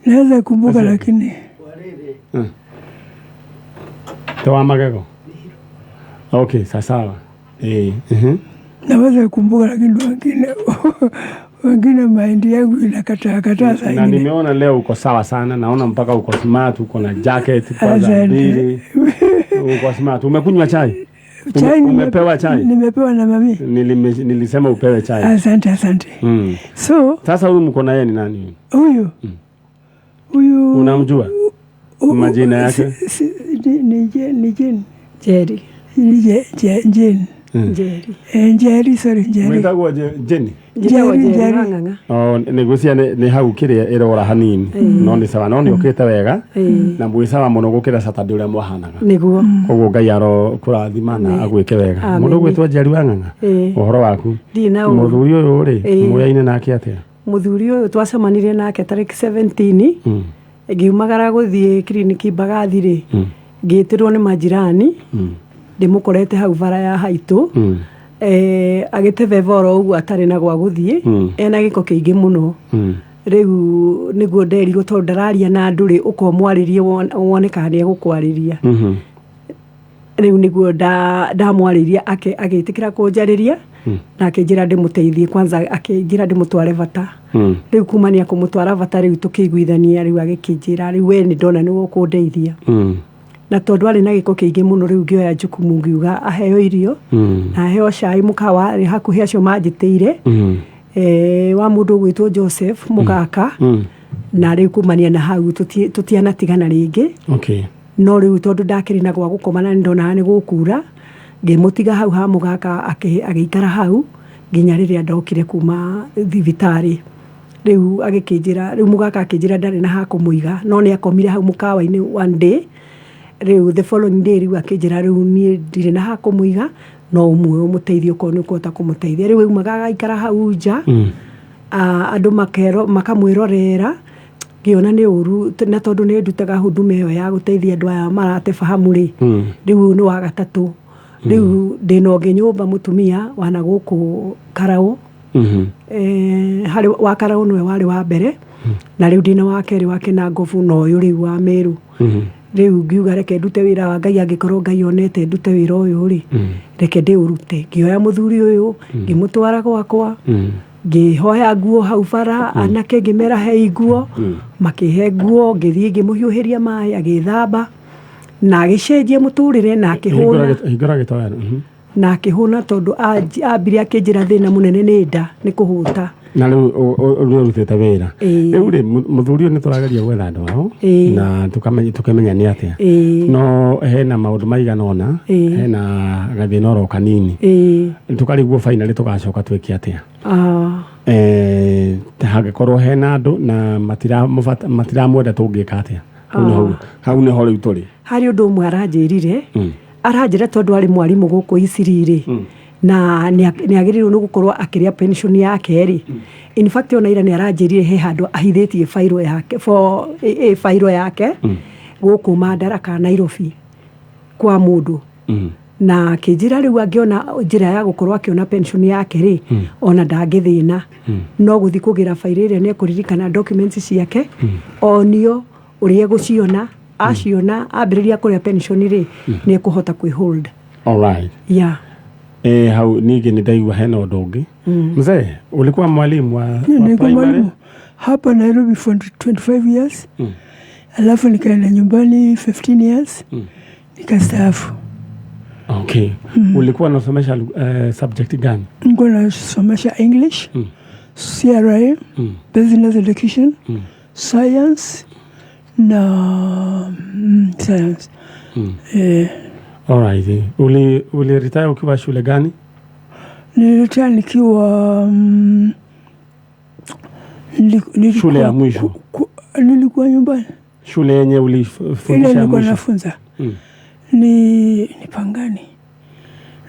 Naweza kumbuka lakini Toa magego. Okay, sawa. Naweza kumbuka lakini wengine mahindi yangu inakataa kataa saa Na ingine. nimeona leo uko sawa sana, naona mpaka uko smart, uko na jacket kwanza mbili. Uko smart. Umekunywa chai? Chai Umepewa chai? Nimepewa na mami. Nilisema upewe chai. Asante, asante. So sasa huyu mko na yeye ni nani? Huyu. Huyu unamjua? Majina yake? Ni Jane. Jerry. Ni Jane. Njeri. Njeri, sorry, Njeri. Mwĩtagwo Jenny? Njeri, Njeri. Wang'ang'a. Oh, nĩngwĩciria nĩ hau kĩrĩa ĩrora hanini. No nĩ sawa, no nĩ ũkĩte wega. Na mwĩ sawa mũno gũkĩra Saturday ũrĩa mwahanaga. Nĩguo. Koguo Ngai arokũrathima na agwĩke wega. Mũndũ ũgwĩtwo Njeri Wang'ang'a, ũhoro waku? Ndirĩ na ũru. Mũthuri ũyũ rĩ, mũyaine nake atĩa? Mũthuri ũyũ twacemanirie nake tarĩki 17 ngiumagara gũthiĩ kiriniki Mbagathi rĩ, ngĩtĩrwo nĩ majirani, ndĩmũkorete hau bara ya haitũ. Agĩtebeba oro ũguo atarĩ na gwa gũthiĩ, ena gĩko kĩingĩ mũno. Rĩu nĩguo nderirwo tondũ ndararia na andũ rĩ, ũka ũmwarĩrie wone kana nĩegũkwarĩria. Rĩu nĩguo ndamwarĩria agĩtĩkĩra kũnjarĩria, na akĩnjĩra ndĩmũteithie kwanza, akĩnjĩra ndĩmũtware bata. Rĩu kumania kũmũtwara bata rĩu tũkĩiguithania, rĩu agĩkĩnjĩra rĩu we nĩ ndona nĩwe ũkũndeithia. Na tondũ arĩ na gĩko kĩingĩ mũno rĩu ngĩoya jukumu ngiuga aheo irio, na aheo cai mũkawa arĩ hakuhĩ acio manjĩtĩire, wa mũndũ ũgwĩtwo Joseph Mũgaka. Na rĩu kumania na hau tũtianatigana rĩngĩ. Okay. No rĩu tondũ ndakĩrĩ na gwa gũkoma na nĩndonaga nĩ gũkura, ngĩmũtiga hau ha Mũgaka agĩikara hau nginya rĩrĩa ndokire kuma thibitarĩ. Rĩu agĩkĩnjĩra, rĩu Mũgaka akĩnjĩra ndarĩ na ha kũmũiga, no nĩ akomire hau mũkawa-inĩ one day. Rĩu the following day rĩu akĩnjĩra rĩu niĩ ndirĩ na ha kũmũiga, no ũmwe ũmũteithie okorwo nĩ ũkũhota kũmũteithia. Rĩu aumaga agaikara hau nja, andũ makamwĩrorera. Ngĩona nĩ ũru, na tondũ nĩ ndutaga huduma ĩyo ya gũteithia andũ aya marate fahamu rĩ, rĩu ũyũ nĩ wa gatatũ. Rĩu ndĩna ũngĩ nyũmba, mũtumia wana gũkũ Karaũ. Harĩ wa Karaũ nĩwe warĩ wa mbere, na rĩu ndĩna wa kerĩ wa Kĩnangobu, na ũyũ rĩu wa Meru. Rĩu ngiuga reke ndute wĩra wa Ngai, angĩkorwo Ngai onete ndute wĩra ũyũ rĩ, reke ndĩũrute. Ngĩoya mũthuri ũyũ, ngĩmũtwara gwakwa, ngĩhoya nguo hau bara, anake ngĩmera hei nguo, makĩhe nguo, ngĩthiĩ ngĩmũhiũhĩria maĩ, agĩthamba na agĩcenjia mũtũrĩre na akĩhũna. Hingũra gĩtoero. Na akĩhũna, tondũ ambire akĩnjĩra thĩna mũnene nĩ nda, nĩ kũhũta. Na rĩu nĩ ũrutĩte wĩra. Rĩu rĩ, mũthuri ũyũ nĩ tũrageria gwetha andũ ao na tũkamenya nĩ atĩa, no hena maũndũ maigana ũna, hena gathĩna oro kanini, tũkarigwo finally tũgacoka twĩke atĩa. Hangĩkorwo hena andũ na matiramwenda, tũngĩka atĩa? Hau nĩho rĩu tũrĩ. Harĩ ũndũ ũmwe aranjĩrire. Aranjĩra tondũ arĩ mwarimũ gũkũ Isiri rĩ, na nĩ agĩrĩirwo nĩ gũkorwo akĩrĩa pension yake rĩ. In fact, ona ira nĩ aranjĩrire he handũ ahithĩtie fairo yake, for fairo yake gũkũ Madaraka, Nairobi, kwa mũndũ, na akĩnjĩra rĩu angĩona njĩra ya gũkorwo akĩona pension yake rĩ, ona ndangĩthĩna, no gũthiĩ kũgĩra fairo ĩrĩa, nĩ ekũririkana documents ciake, onio ũrĩa egũciona. Aciona, ambĩrĩria kũrĩa pension rĩ, nĩ ekũhota kwĩhold. Alright. Yeah. Hau ningĩ nĩ ndaigua hena ũndũ ũngĩ. Mzee, ulikuwa mwalimu wa Nilikuwa primary? Mwalimu hapa Nairobi for 25 years, alafu nikaenda nyumbani 15 years, nikastaafu. Okay. Ulikuwa unasomesha subject gani? Nilikuwa nasomesha English, CRA, business education, science na science. Alright. Uli retire ukiwa shule gani? Niliretire nikiwa nilikuwa Shule ya mwisho. Nilikuwa nyumbani. Shule yenye Ile ulifundisha ya nilikuwa mwisho? nafunza ni Pangani,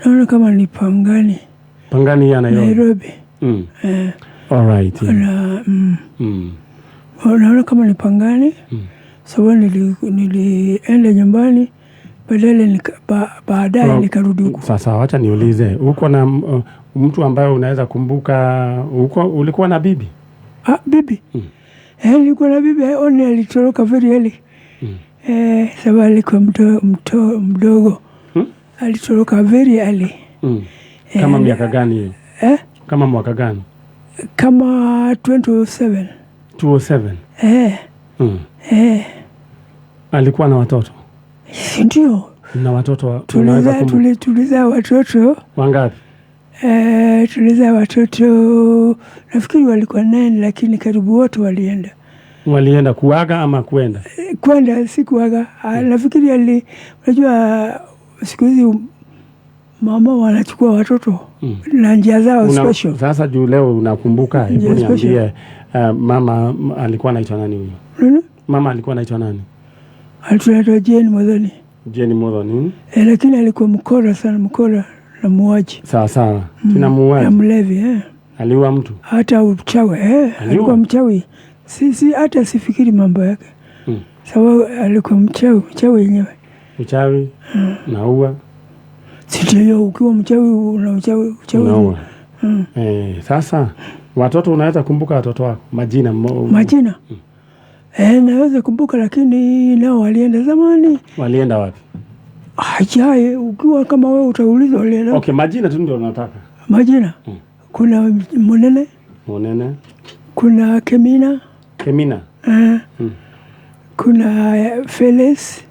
naona kama ni Pangani. Pangani ya Nairobi. Nairobi. Alright. Na, naona kama ni Pangani, sababu nilienda nyumbani baadaye baadaye nikarudi huku. Sasa wacha niulize, uko na mtu ambaye unaweza kumbuka, uko ulikuwa na bibi? Ah, bibi. Nilikuwa na bibi, only alitoroka very early. Sababu alikuwa mdogo. Alitoroka very early. Kama miaka gani hiyo? Eh? Kama mwaka gani? Kama 2007. 207. Eh. Eh. Alikuwa na watoto? Si ndio? Na watoto unaweza kumbuka? Tulizaa watoto. Wangapi? Tulizaa watoto, nafikiri walikuwa 9, lakini karibu wote walienda. Walienda kuaga ama kwenda? Kwenda, si kuaga. Nafikiri unajua siku hizi mama wanachukua watoto na njia zao special. Sasa juu leo unakumbuka, hebu Njia special. niambie, mama alikuwa anaitwa nani huyo? Nini? Mama alikuwa anaitwa nani? Alikuwa Jane Muthoni. Jane Muthoni. Lakini alikuwa mkora sana, mkora na muuaji. Sawa sawa. Tuna Na muuaji. mlevi. Aliua mtu. Hata uchawi. Aliua? Alikuwa mchawi. Si hata sifikiri mambo yake. Sababu alikuwa mchawi, mchawi yenyewe. Uchawi naua. Si ndio, ukiwa mchawi una uchawi, uchawi. Unaua. Sasa watoto, unaweza kumbuka watoto wako majina? Majina? Naweza kumbuka, lakini nao walienda zamani. Walienda wapi? Ajaye, ukiwa kama wewe utaulizwa walienda. Okay, majina tu ndio nataka. Majina? Kuna Munene, Munene. kuna Kemina. Kemina. Kuna Felis.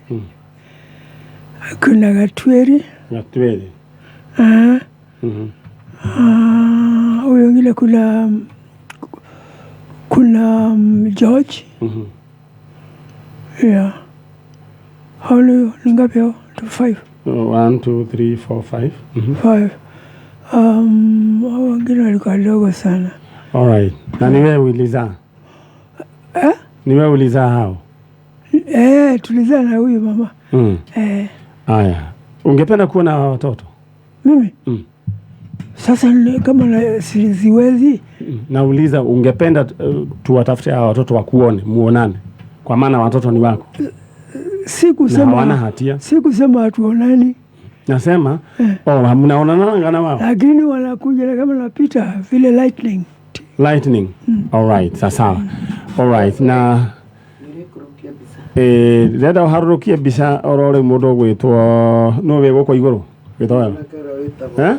Kuna Gatweri. Gatweri. Huyo wengine kuna George. Yeah. Hao ni ngapi hao? Two, five. 1, 2, 3, 4, 5. Five. Hao wengine walikuwa wadogo sana. Alright. Na ni wewe ulizaa? Eh? Ni wewe ulizaa hao? Eh, tulizaa na huyu mama. Eh, Aya, ungependa kuona hawa watoto? Mimi sasa kama siwezi. Nauliza, ungependa tuwatafute hawa watoto wakuone, muonane, kwa maana watoto ni wako Si na hawana kusema hatia. Si kusema hatuonani. Nasema oh, mnaonana na wao lakini wanakuja na kama napita vile lightning. Lightning. All right, sawa. All right, na ndĩrenda ũharũrũkie mbica oro rĩu mũndũ ũgwĩtwo nũ wĩ gũkũ igũrũ wĩtwo wega eh?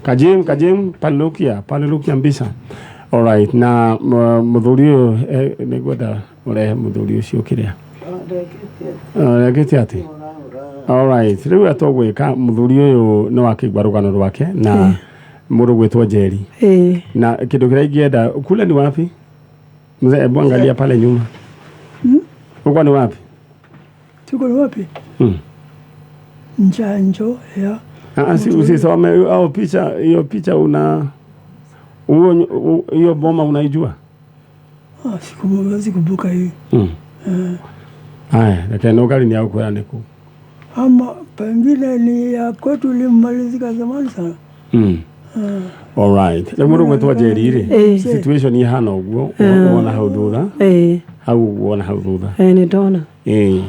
Kajim, Kajim, palukia, palukia mbica. All right, na mũthuri ũyũ nĩngwenda ũrehe mũthuri ũcio kĩrĩa rengĩte atĩ. All right, rĩu atũgwĩka mũthuri ũyũ nĩ wakĩigua rũgano rwake na mũndũ ũgwĩtwo Njeri na kĩndũ kĩrĩa ingĩenda kule ni wapi mzee? Hebu angalia pale nyuma huko ni wapi? Tuko ni wapi? Njanjo ya Ah, si usisome au picha hiyo picha una hiyo boma unaijua? Ah, sikumbuka hiyo. Aya, reke no gari ni akwĩra nĩ kũ. Ama pengine ni ya kwetu ilimalizika zamani sana. All right. Rĩu mũndũ ũgwĩtwo Njeri rĩ, situation ihana ũguo wona hau thutha. Hau wona hau thutha. Nĩ ndona. Rĩu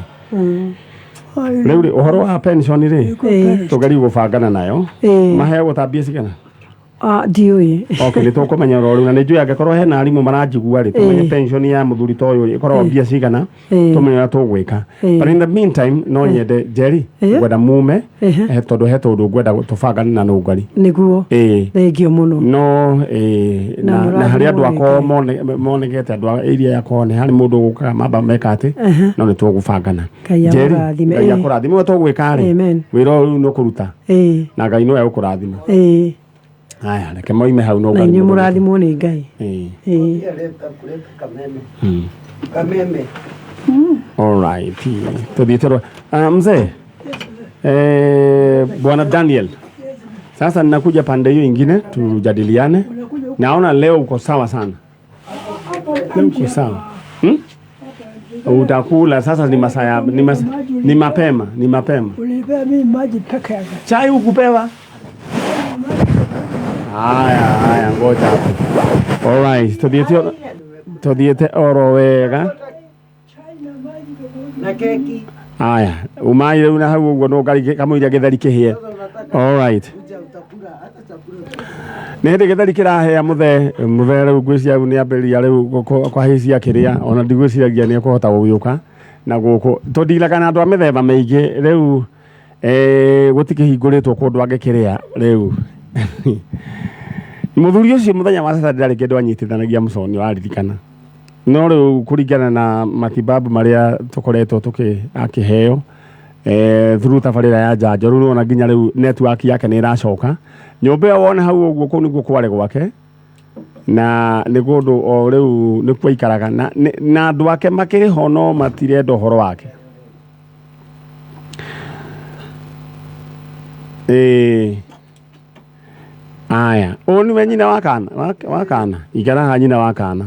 rĩ, ũhoro wa pension rĩ, tũgerie gũbangana nayo. Maheagwo ta mbia cigana? Ah, ndiũĩ. Okay, nĩ tũkũmenya oro rĩu na nĩ njũĩ angĩkorwo hena arimũ maranjigua rĩ, tũmenye pension ya mũthuri ta ũyũ rĩ, ĩkoragwo mbia cigana, tũmenye ũrĩa tũgwĩka. But in the meantime, no nyende Njeri, ngwenda mume, tondũ he tũndũ ngwenda tũbangane na nũngari. Nĩguo. Thengio mũno. No Na na harĩ andũ mũrathimwo akoo rĩngĩ. monekete andũ a area yakwa nĩ harĩ mũndũ ũgũkaga mamba meka atĩ no nĩ tũgũbangana. Ngai Njeri, amũrathime. Ngai akũrathime. Ũrĩa tũgwĩka rĩ, Amen. wĩra ũyũ rĩu nĩ ũkũruta na Ngai no egũkũrathima. Aya, reke moime hau no Na Ngai inyuĩ mũndũ. mũrathimwo nĩ Ngai. Kameme. All right. Tuthiĩte mzee. Bwana Daniel. Sasa ninakuja pande hiyo ingine tujadiliane. Naona leo uko sawa sana. Leo uko sawa. Utakula sasa ni masaa ni mapema, ni mapema. Ulipea mimi maji peke yake. Chai hukupewa? Haya, haya, ngoja hapo. All right, tuthiĩte oro wega. Na keki. Aya, umai rĩu na hau ũguo no ngarige kamũira gĩtheri kĩhĩe. All right. Nĩ hĩndĩ gĩtheri kĩrahĩa mũthee, mũthee rĩu ngwĩciria rĩu nĩambĩrĩria rĩu kũhĩcia kĩrĩa, ona ndigwĩciragia nĩekũhota gũgĩũka na gũkũ. Tũndilaga na andũ a mĩthemba mĩingĩ rĩu gũtikĩhingũrĩtwo kũndũ angĩkĩrĩa rĩu. Mũthuri ũcio mũthenya wa Saturday ndarĩ kĩndũ anyitithanagia mũconi waririkana. No rĩu kũringana na matibabu marĩa tũkoretwo akĩheo through tabarĩra ya njanjo rĩu nĩwona nginya rĩu network yake nĩ ĩracoka. Nyũmba ĩyo wona hau ũguo kũu nĩkuo kwarĩ gwake na nĩ kũndũ o rĩu nĩkuo aikaraga na andũ ake makĩrĩ ho no matirenda ũhoro wake. Aya, ũyũ nĩwe nyina wa kana, wa kana, ikara haha nyina wa kana.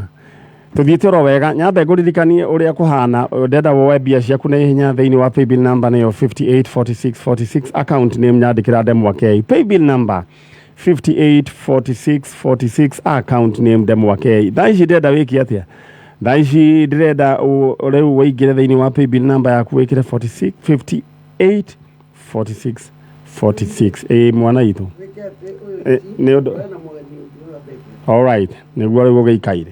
Tuthiĩte oro wega, nyambe ngũririkanie ũrĩa kũhana, ndenda woe mbia ciaku na ihenya thĩinĩ wa paybill number nĩyo 584646, account name nyandĩkĩra Ndemwa K. Paybill number 584646, account name Ndemwa K. Thaa ici ndĩrenda wĩke atĩa? Thaa ici ndĩrenda rĩu wĩingĩre thĩinĩ wa paybill number yaku wĩkĩre 46 58 46 46. Mwana witũ. Nĩ ũndũ. All right, nĩguo rĩu ũgĩikaire.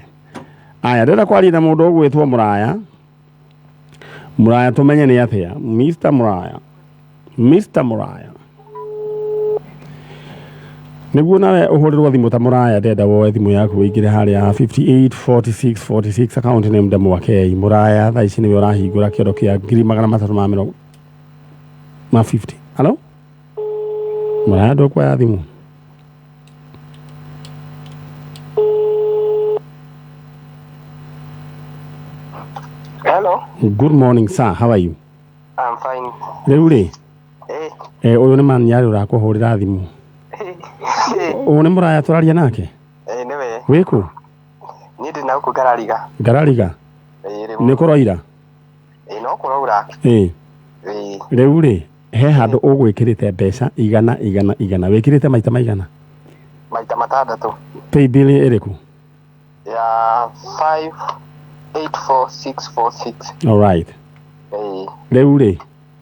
Aya, ndĩrenda kwaria na mũndũ ũgwĩtwo Mũraya. Mũraya tũmenye nĩ atĩa. Mr. Mũraya. Mr. Mũraya. Nĩguo nawe ũhũrĩrwo thimũ ta Mũraya, ndĩrenda woe thimũ yaku ũingĩre harĩa 58 46 46 account name Ndemwa K. Mũraya thaa ici nĩwe ũrahingũra kĩondo kĩa ngiri magana matatũ ma mĩrongo ma 50. Hello? Mũraya ndũkuoya thimũ. Hello. Good morning, sir. How are you? I'm fine. Rĩu rĩ, ũyũ nĩ Manyarĩ ũrakũhũrĩra thimũ. Ũyũ nĩ Mũraya tũraria nake? Nĩwe. Wĩkũ? Niĩ ndĩ na gũkũ Ngarariga. Ngarariga? Nĩ kũroira? No kũraura. Ĩĩ. Rĩu rĩ, he handũ ũgwĩkĩrĩte mbeca igana igana igana, wĩkĩrĩte maita maigana? Maita matandatũ. Paybill ĩrĩkũ? Ya 584646. Alright. Ĩĩ. Rĩu rĩ,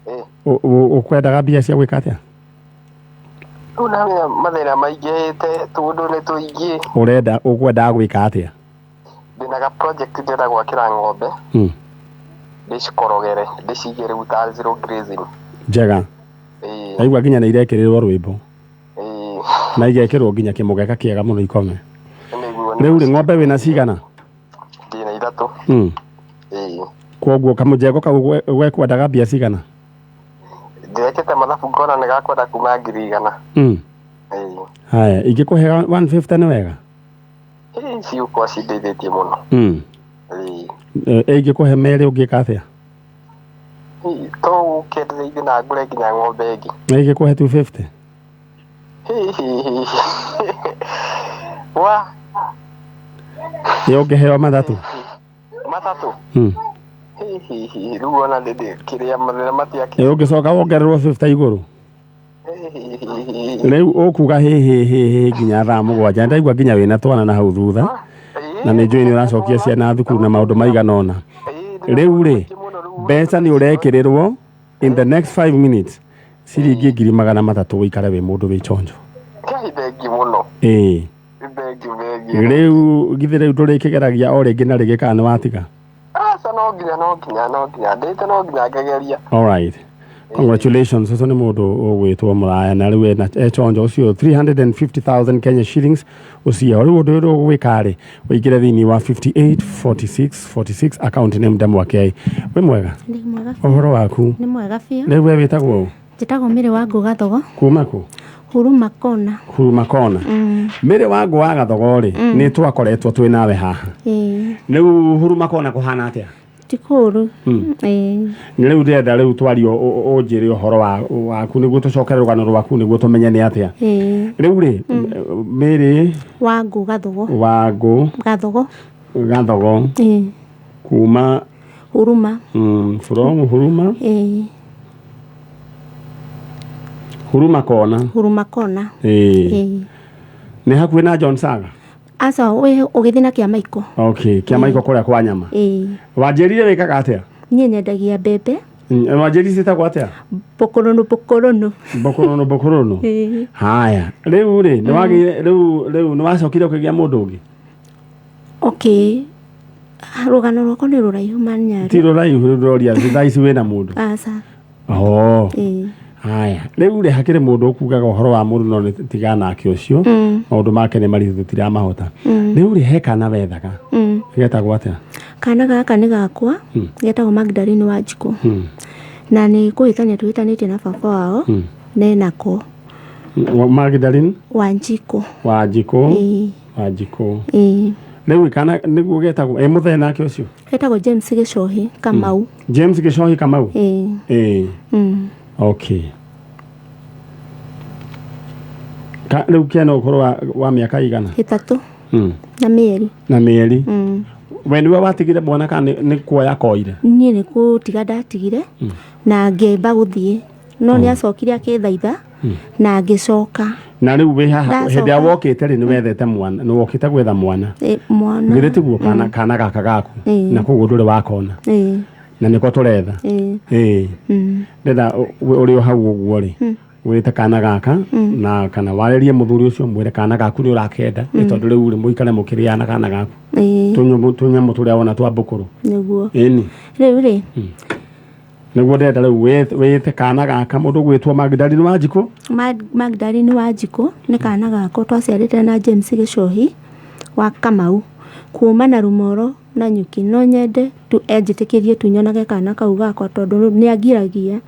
Ĩĩ. ũkwendaga mbia cia gwĩka atĩa? Rĩu namenya mathĩna maingĩhĩte, tũũndũ nĩ tũingĩ. Ũrenda, ũkwendaga gwĩka atĩa? Ndĩna ga project ndĩrenda gwakĩra ng'ombe. Ndĩcikorogere, ndĩcige rĩu ta zero grazing. Njega. Ĩĩ. Ndaigua nginya nĩ irekĩrĩrwo rwĩmbo. Ĩĩ. Na igekĩrwo nginya kĩmũgeka kĩega mũno ikome. Nĩguo. Rĩu rĩ, ng'ombe wĩna cigana? Ndĩna ithatũ. Ĩĩ. Kwoguo kamũjengo kau gwekwendaga mbia cigana? Ndĩrekĩte mathabu ngona nĩ gakwenda kuma 100,000. Ĩĩ. Haya, ingĩkũhe 150 nĩ wega? Ĩĩ, cigũkorwo cindeithĩtie mũno. Ĩĩ. Ingĩkũhe merĩ ũngĩka atĩa? Ĩĩ, to ũkĩendereithie na ngũre nginya ng'ombe ĩngĩ. Na ingĩkũhe 250? Hihihihi. Wa. Ĩ ũngĩheo matatũ? Matatũ? Hihihi, rĩu ona ndĩ kĩrĩa mathĩna matiakĩ. Ĩ ũngĩcoka wongererwo 50 igũrũ? Hihihihi. Rĩu ũkuga hĩ hĩ hĩ hĩ nginya thaa mũgwanja. Ndaigua nginya wĩna twana na hau thutha. Na nĩ njũĩ nĩ ũracokia ciana thukuru na maũndũ maigana ũna. Rĩu rĩ, mbeca nĩ ũrekĩrĩrwo in the next 5 minutes ciringi 300,000 ũikare wĩ mũndũ wĩ chonjo. Ngai thengi mũno. Ĩĩ. Thengi thengi. Rĩu githĩ rĩu ndũrĩkĩgeragia o rĩngĩ na rĩngĩ kana nĩ watiga? Aca no nginya no nginya no nginya ndĩte no nginya ngegeria. All right. Congratulations, ũcio nĩ mũndũ ũgwĩtwo Mũraya na rĩu ena e chonjo ũcio 350,000 Kenya shillings ũcio. Rĩu ũndũ ũrĩa ũgwĩka rĩ, ũingĩre thĩinĩ wa 584646 account name Ndemwa K. Wĩ mwega? Ndĩ mwega biũ. Ũhoro waku? Nĩ mwega biũ. Rĩu we wĩtagwo ũ? Njĩtagwo Mĩrĩ wa Ngũ Gathogo. Kuma kũ? Huruma Kona. Huruma Kona. Mĩrĩ wa Ngũ wa Gathogo rĩ, nĩ twakoretwo twĩ nawe haha. Ĩĩ. Rĩu Huruma Kona kũhana atĩa? Ti kũũru. Ĩĩ. Rĩu ndĩrenda rĩu twario ũnjĩre ũhoro waku nĩguo tũcokere rũgano rwaku nĩguo tũmenye nĩ atĩa. Ĩĩ. Rĩu rĩ, Mĩrĩ Wa Ngũ Gathogo. wa Ngũ Gathogo. Gathogo. Ĩĩ. Kuma Huruma. From Huruma. Ĩĩ. Huruma Kona. Huruma Kona. Ĩĩ. Ĩĩ. Nĩ hakuhĩ na John Saga? Aca wĩ ũgĩthiĩ na Kĩamaiko. Okay, Kĩamaiko kũrĩa kwa nyama. Ĩĩ. Wanjĩrire wĩkaga atĩa? Niĩ nyendagia mbembe. Wanjĩrire ciĩtagwo atĩa? Mbũkũrũnũ mbũkũrũnũ. Mbũkũrũnũ mbũkũrũnũ. Ĩĩ. Haya, rĩu rĩ, nĩ wagĩire rĩu rĩu nĩ wacokire ũkĩgĩa mũndũ ũngĩ? Okay. Rũgano rwakwa nĩ rũraihu manyarĩ. Ti rũraihu rĩu ndĩroria thaa ici wĩna mũndũ. Aca. Oh. Ĩĩ. Haya, rĩu rĩ hakĩrĩ mũndũ ũkugaga ũhoro wa mũndũ no nĩ tigana nake ũcio. Maũndũ make nĩ maritũ tũtiramahota. Rĩu rĩ he kana wethaga. Getagwo atĩa? Kana gaka nĩ gakwa getagwo Magdalene Wanjikũ. Na nĩ kũhĩtania tũhĩtanĩtie na baba wao nenako. Magdalene Wanjikũ. Wanjikũ. Ĩĩ. Wanjikũ. Ĩĩ. Rĩu kana nĩguo getagwo ĩ mũthee nake ũcio? Getagwo James Gĩcohi Kamau. James Gĩcohi Kamau? Ĩĩ. Ĩĩ. Okay. Ka rĩu kena ũkũrũ wa mĩaka igana? 3. Na mĩeri. Na mĩeri. We nĩwe watigire mwana kana nĩ kuoya koire? Niĩ nĩ gũtiga ndatigire na ngĩamba gũthiĩ no nĩ acokire akĩthaitha na ngĩcoka. Na rĩu wĩ haha Ndacoka. hĩndĩ ĩrĩa wokĩte rĩ nĩ wethete mwana, nĩ wokĩte gwetha mwana. Ĩ, mwana. Githĩ tiguo kana kana gaka gaku na koguo ndũrĩ wakona. Ĩĩ. Na nĩko tũretha. Ĩĩ. Ĩĩ. Ndĩrenda ũrĩ o hau ũguo rĩ, wĩte kana gaka na kana warĩrie mũthuri ũcio mwĩre kana gaku nĩ ũrakenda nĩ tondũ rĩu rĩ mũikare mũkĩrĩana kana gaku. Ĩĩ. Tũnyamũ tũrĩa wona twa mbũkũrũ. Nĩguo. Ĩni. Rĩu rĩ. Nĩguo ndĩrenda rĩu wĩte kana gaka mũndũ ũgwĩtwo Magdalene Wanjikũ. Magdalene Wanjikũ nĩ kana gakwa twaciarĩte na James Gĩcohi wa Kamau kuma na Rumoro na Nyuki. No nyende tu enjĩtĩkĩrie tu nyonage kana kau gakwa tondũ nĩ angiragia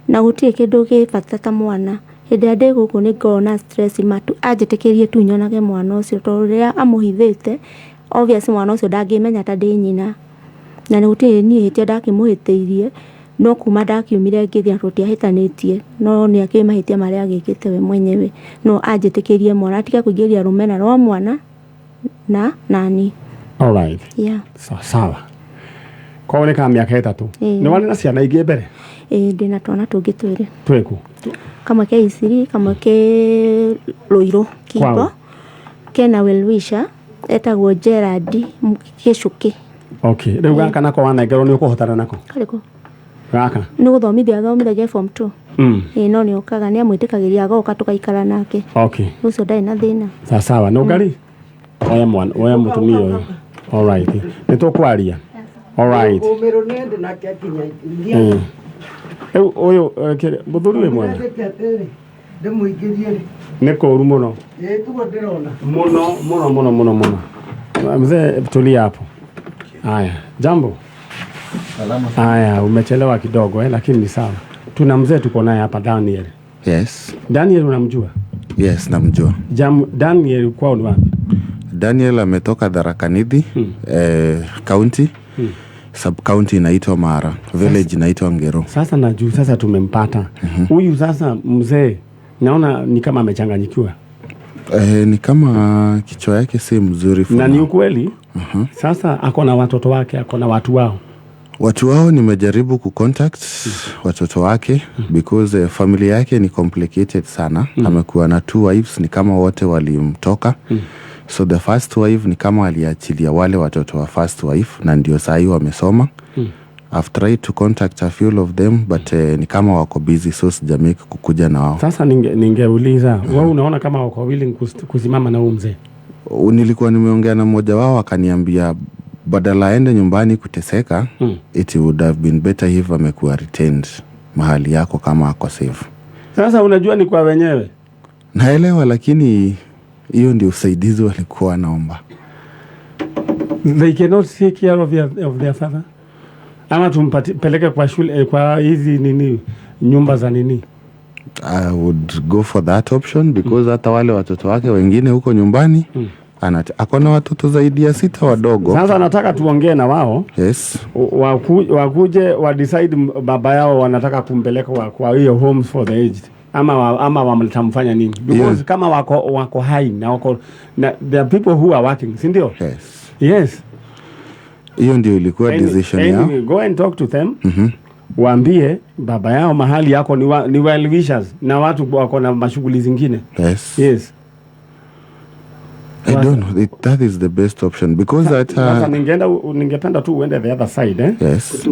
na gũtirĩ kĩndũ gĩ bata ta mwana. Hĩndĩ ĩrĩa ndĩ gũkũ nĩ ngoragwo na stress matu anjĩtĩkĩrie tu nyonage mwana ũcio tondũ rĩrĩa amũhithĩte obvious mwana ũcio ndangĩmenya ta ndĩ nyina. Na nĩ gũtirĩ niĩ hĩtia ndakĩmũhĩtĩirie no kuma ndakiumire ngĩthiĩ tũtiahĩtanĩtie no nĩ akĩũĩ mahĩtia marĩa agĩkĩte we mwenyewe no anjĩtĩkĩrie mwana atige kũingĩria rũmena rwa mwana na nani. All right. Yeah. Sawa sawa. Koguo nĩ ka mĩaka 3. Ĩĩ. Nĩ warĩ na ciana ingĩ mbere? Ĩĩ, ndĩna twana tũngĩ twĩrĩ. Twĩkũ? Kamwe ke Isiri, kamwe ke Rũirũ Kimbo. Kwao? Kena well-wisher etagwo Gerard Gĩcũkĩ. Okay, rĩu gaka nako wanengerwo nĩ ũkũhotana nako? Karĩkũ? Gaka. Nĩ gũthomithia athomithagia form 2. Ĩĩ, no nĩ okaga, nĩ amwĩtĩkagĩria agoka tũgaikara nake. Okay. Ũcio ndarĩ na thĩna. Sawa sawa, nũngari? Oya mwana, oya mũtumia ũyũ. All right. Nĩ tũkwaria. All right. Ũmĩrũ nĩ ndĩ nake akinya. Rĩu ũyũ mũthuri wĩ mwega? Ndĩmũingĩrie rĩ. Nĩ kũũru mũno. Ĩĩ, tiguo ndĩrona. Mũno mũno mũno mũno mũno. Mzee, tulia hapo. Haya, jambo. Haya, umechelewa kidogo lakini ni sawa. Tuna mzee tuko naye hapa, Daniel. Yes. Daniel unamjua? Yes, namjua. Daniel kwao ni wapi? Daniel ametoka Tharaka Nithi, county. Sub county inaitwa Mara, village inaitwa Ngero. Sasa na juu sasa tumempata. Huyu sasa mzee naona ni kama amechanganyikiwa. Ni kama kichwa yake si mzuri. Na ni ukweli. Sasa ako na watoto wake, ako na watu wao. Watu wao nimejaribu kucontact watoto wake because familia yake ni complicated sana. Amekuwa na 2 wives, ni kama wote walimtoka. So the first wife ni kama aliachilia wale watoto wa first wife na ndio sahi wamesoma. I've tried to contact a few of them but ni kama wako busy, so sijamake kukuja na wao. Sasa ningeuliza, wewe unaona kama wako willing kusimama na huyu mzee? Nilikuwa nimeongea na mmoja wao akaniambia badala aende nyumbani kuteseka, it would have been better if amekuwa retained mahali yako kama ako safe. Sasa unajua ni kwa wenyewe. Naelewa, lakini hiyo ndio usaidizi walikuwa naomba. They cannot take care of their father. Ama tumpeleke kwa shule, kwa hizi nini, nyumba za nini? I would go for that option because hata wale watoto wake wengine huko nyumbani akona watoto zaidi ya 6 wadogo. Sasa nataka tuongee na wao. Yes. Wakuje wa decide baba yao wanataka kumpeleka kwa hiyo homes for the aged. Ama wamtamfanya nini? Because kama wako hai na wako na there are people who are working, si ndio? Yes. Yes. Hiyo ndio ilikuwa decision yao. Go and talk to them. Waambie baba yao mahali yako ni well wishers na watu wako na mashughuli zingine. Yes. Yes. I don't know. That is the best option because that sasa ningependa tu uende the other side Yes.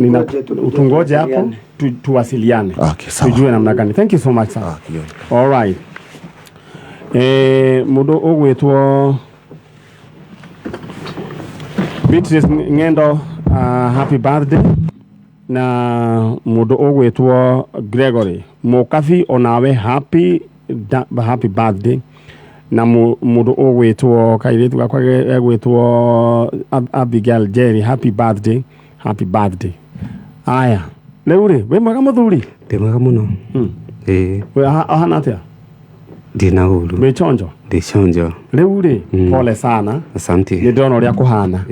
Utungoje hapo tuwasiliane. Okay, sawa. Tujue namna gani. Thank you so much sir. Okay. All right. Mundu ugwitwo Beatrice Ngendo, happy birthday. Na mundu ugwitwo Gregory Mukabi onawe happy birthday. Na mundu ugwitwo kairitu gakwa egwitwo Abigail Jerry, happy birthday, happy birthday. Aya, riu ri wi mwega muthuri? Ndi mwega muno. We ahana atia? Ndina uru. Wi chonjo? Ndi chonjo. Riu ri pole sana. Asante. Ni ndona uria kuhana.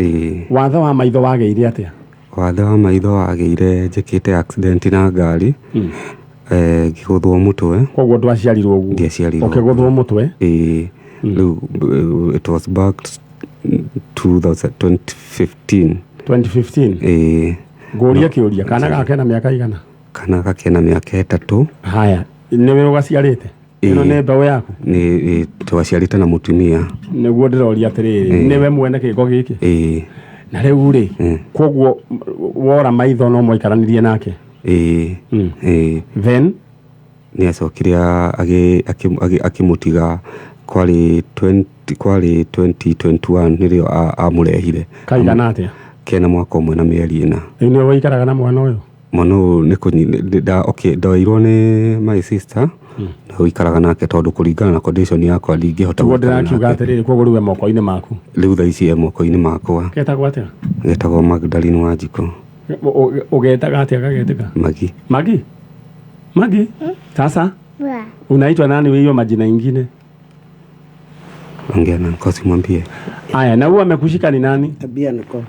Wathe wa maitho wageire atia? Wathe wa maitho wageire njikite accident na ngari. Ngĩgũthwo mũtwe. Koguo ndwaciarirwo ũguo? Ndiaciarirwo. Ũkĩgũthwo mũtwe? Ĩĩ. Rĩu it was back 2015. 2015? Ĩĩ. Ngũrie kĩũria, kana gake na mĩaka igana? Kana gake na mĩaka 3. Haya, nĩwe ũgaciarĩte? Ĩno nĩ mbeũ yaku? Nĩ twaciarĩte na mũtumia. Nĩguo ndĩroria atĩrĩrĩ, nĩwe mwene kĩgo gĩkĩ? Ĩĩ. Na rĩu rĩ, koguo wora maitho no mwaikaranirie nake? Ĩĩ. Ĩĩ. Then nĩ acokire akĩmũtiga kwarĩ 2021 nĩrĩo amũrehire. Kaigana atĩa? Kena mwaka ũmwe na mĩeri 4. Rĩu nĩwe waikaraga na mwana ũyũ? Mwana ũyũ nĩ ndoirwo nĩ my sister na ũikaraga nake tondũ kũringana na condition yakwa ndingĩhota gũikara nake. Ndĩrakiuga atĩrĩrĩ, koguo rĩu e moko-inĩ maku? Rĩu thaa ici e moko-inĩ makwa. Getagwo atĩa? Getagwo Magdalene Wanjikũ. Ugetaga atĩa gagetĩka? Magi. Magi? Magi? Sasa? Unaitwa nani wewe majina ingine? Ongea na Nkosi mwambie. Aya, na huyu amekushika ni nani? Tabia niko.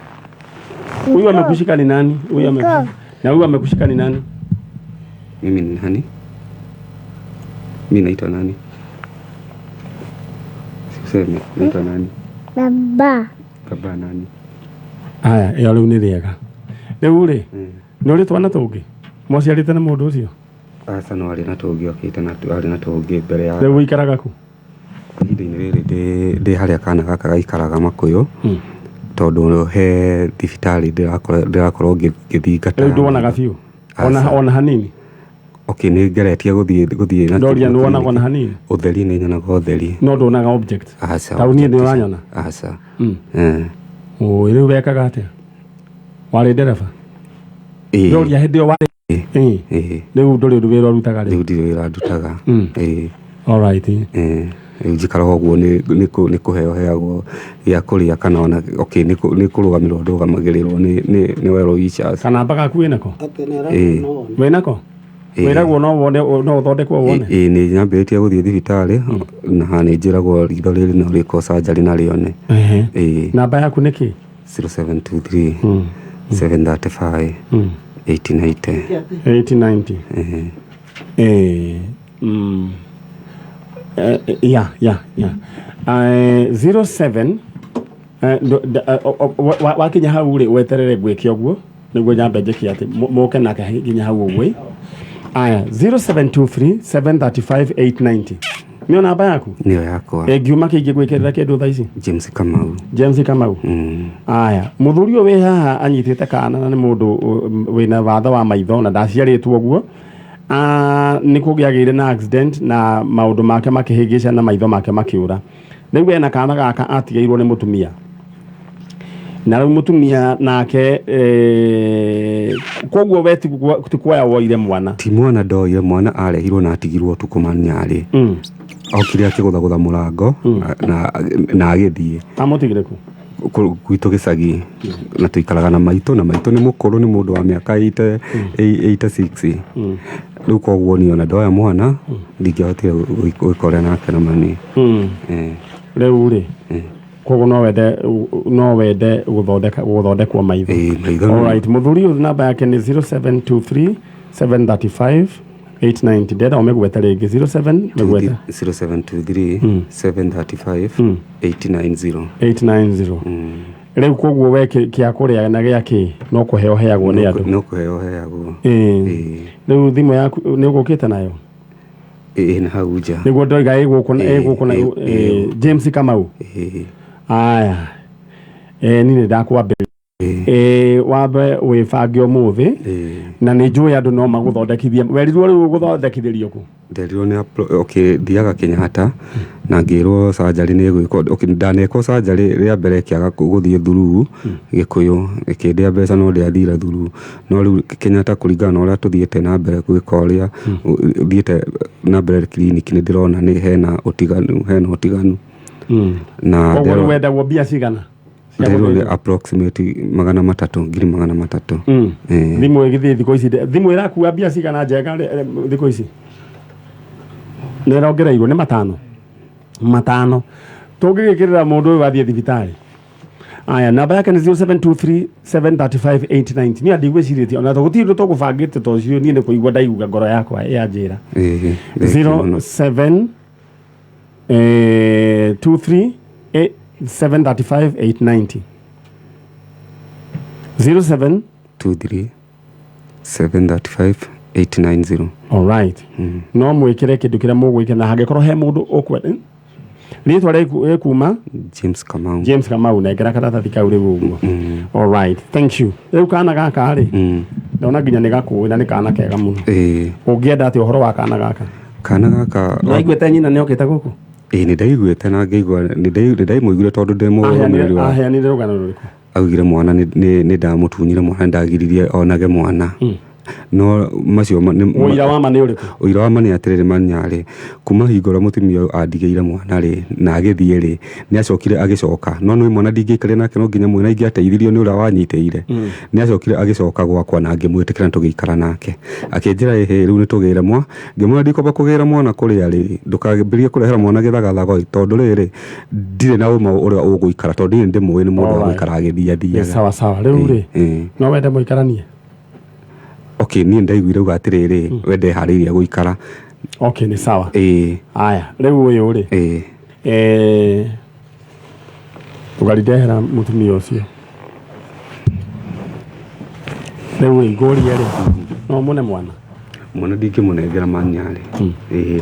Huyu amekushika ni nani? Huyu amekushika. Na huyu amekushika ni nani? Mimi ni nani? Mimi naitwa nani? Siseme, naitwa nani? Baba. Baba nani? Aya, iyo rĩu nĩ rĩega. Rĩu rĩ, nĩ ũrĩ twana tũngĩ? Mwaciarĩte na mũndũ ũcio? Aca, no arĩ na tũngĩ okĩte na arĩ na tũngĩ mbere ya. Rĩu ũikaraga kũ? Ihinda-inĩ rĩrĩ ndĩ harĩa kana gaka gaikaraga Makũyũ, tondũ he thibitarĩ ndĩrakorwo ngĩthingata. Rĩu nduonaga biũ? Ona ona hanini? Okay, nĩ ngeretie gũthiĩ na Ndoria nĩwonaga ona hanini? Ũtheri, nĩ nyonaga ũtheri. No nduonaga object? Aca. Ta niĩ nĩ ũranyona? Aca. Ũĩ, rĩu wekaga atĩa? Warĩ ndereba? Ndoria hĩndĩ ĩyo warĩ? Ĩĩ. Rĩu ndũrĩ ũndũ wĩra ũrutaga rĩu? Rĩu ndirĩ wĩra ndutaga. Ĩĩ. Alright. Rĩu njikaraga ũguo, nĩ kũheo heagwo gĩa kũrĩa kana ona, okay, nĩ kũrũgamĩrĩrwo ndũgamagĩrĩrwo nĩ well wishers. Kanamba gaku wĩnako? Ĩĩ. Wĩnako? Ĩĩ. Wĩragwo no wone, no ũthondekwo wone? Ĩĩ, nĩ nyambĩrĩtie gũthiĩ thibitarĩ na nĩ njĩragwo ritho rĩrĩ no rĩkwo surgery na rĩone. Ĩĩ. Namba yaku nĩ kĩ? 0723 735 890. 890. Eh, ya 07 wakinya hau rĩ, weterere ngwĩke ũguo nĩguo nyambe njĩke atĩ mũke nake nginya hau ũguo ĩ. Aya, 0723 735 890 nĩyo namba yaku? Nĩyo yakwa. Ĩngiuma kĩingĩ gwĩkĩrĩra kĩndũ thaa ici? James Kamau. James Kamau. Aya, mũthuri ũyũ wĩ haha anyitĩte kana na nĩ mũndũ wĩna wathe wa maitho na ndaciarĩtwo ũguo. Nĩ kũgĩagĩire na accident na maũndũ make makĩhĩngĩca na maitho make makĩũra. Rĩu ena kana gaka atigĩirwo nĩ mũtumia. Na rĩu mũtumia nake, koguo we ti kuoya woire mwana? Ti mwana ndoire, mwana arehirwo na atigirwo ũtukũ manyarĩ. Okire akĩgũthagũtha mũrango na agĩthiĩ. Amũtigire kũ? Gwitũ gĩcagi, na tũikaraga na maitũ, na maitũ nĩ mũkũrũ, nĩ mũndũ wa mĩaka 86. Rĩu koguo niĩ ona ndoya mwana ndingĩahotire gwĩka ũrĩa nake na mami. Rĩu rĩ, koguo no wende gũthondekwo maitho? Maitho. Alright, mũthuri ũyũ namba yake nĩ 0723 735 890. Ndĩrenda ũmĩgwete rĩngĩ, 07, mĩgwete. 0723 735 890. 890. Rĩu koguo we kĩa kũrĩa na gĩa kĩ no kũheo heagwo nĩ andũ? No kũheo heagwo. Ĩĩ. Rĩu thimũ yaku nĩ ũgũkĩte nayo? Ĩĩ, na hau nja. Nĩguo ndoiga ĩ gũkũ ĩ gũkũ na Ĩĩ. James Kamau. Ĩĩ. Aya, niĩ nĩ ndakwambĩrĩria, wambe wĩbange ũmũthĩ, na nĩ njũĩ andũ no magũthondekithie. Werirwo rĩu ũgũthondekithĩrio kũ? Nderirwo nĩ okay, thiaga Kenyatta na ngĩrwo surgery nĩ ĩgwĩkwo. Okay, ndanekwo surgery rĩa mbere ĩkĩaga gũthiĩ through Gĩkũyũ, ĩkĩndĩa mbeca no ndĩathire through. No rĩu Kenyatta, kũringana na ũrĩa tũthiĩte na mbere gwĩka, ũrĩa thiĩte na mbere clinic, nĩ ndĩrona nĩ hena ũtiganu na Koguo rĩu wendagwo mbia cigana cia nderirwo nĩ gũthĩnjwo? Approximate 300, 300,000. Thimũ ĩgĩthiĩ thikũ ici, thimũ ĩrakua mbia cigana njega thikũ ici? Nĩ ĩrongereirwo nĩ matano matano. Tũngĩgĩkĩrĩra mũndũ ũyũ athiĩ thibitarĩ. Aya, namba yake nĩ 0723 735 890. Niĩ ndigwĩcirĩtie ona gũtirĩ ũndũ tũgũbangĩte ta ũcio. Niĩ nĩ kũigua ndaigua ngoro yakwa yanjĩra. Ĩĩ, thank you mũno. 07 23 735 890, 07 23 735 890. Alright, no mwĩkĩre kĩndũ kĩrĩa mũgwĩkĩra na hangĩkorwo he mũndũ ũkwenda rĩtwa rĩkuma. James Kamau. James Kamau, nengera karatathi kau rĩu ũguo. Alright, thank you. Rĩu kana gaka rĩ, ndona nginya nĩ gakũĩ na nĩ kana kega mũno. Ũngĩenda atĩ ũhoro wa kana gaka? Kana gaka. Naiguĩte nyina nĩ okĩte gũkũ? Ĩĩ, nĩ ndaiguĩte na ngĩigua nĩ ndaimũiguire tondũ ndĩ mũrũmĩrĩri wa Aheanire rũgano rũrĩkũ? Augire mwana nĩ ndamũtunyire mwana, nĩ ndagiririe onage mwana, no macio Ũira wa ma nĩ ũrĩkũ? Ũira wa ma nĩ atĩrĩrĩ, manyarĩ kuma hingo ĩrĩa mũtumia ũyũ andigĩire mwana rĩ na agĩthiĩ rĩ, nĩ acokire agĩcoka, no nĩ mwana ndingĩikarire nake, no nginya mwana ingĩateithirio nĩ ũrĩa wanyitĩire. Nĩ acokire agĩcoka gwakwa na ngĩmwĩtĩkĩra na tũgĩikara nake. Akĩnjĩra, "Ĩhĩ, rĩu nĩ tũgĩre mwa." Ngĩmwĩra, "Ndikwamba kũgĩra mwana kũrĩa rĩ, ndũkambĩrĩrie kũrehera mwana gĩthagathago ĩ, tondũ rĩrĩ ndirĩ na ũma ũrĩa ũgũikara, tondũ niĩ ndĩmũĩ nĩ mũndũ wa gũikara agĩthiathiaga." Sawa sawa. Rĩu rĩ, no wende mũikaranie? Okay, niĩ ndaiguire uga atĩrĩrĩ, we ndeharĩirie gũikara. Okay, nĩ sawa. Ĩĩ. Aya, rĩu ũyũ rĩ, ĩĩ, ũgari ndehera mũtumia ũcio. Rĩu ĩ ngũrie rĩ, no mũne mwana? Mwana ndingĩmũnengera manyarĩ. Ĩĩ,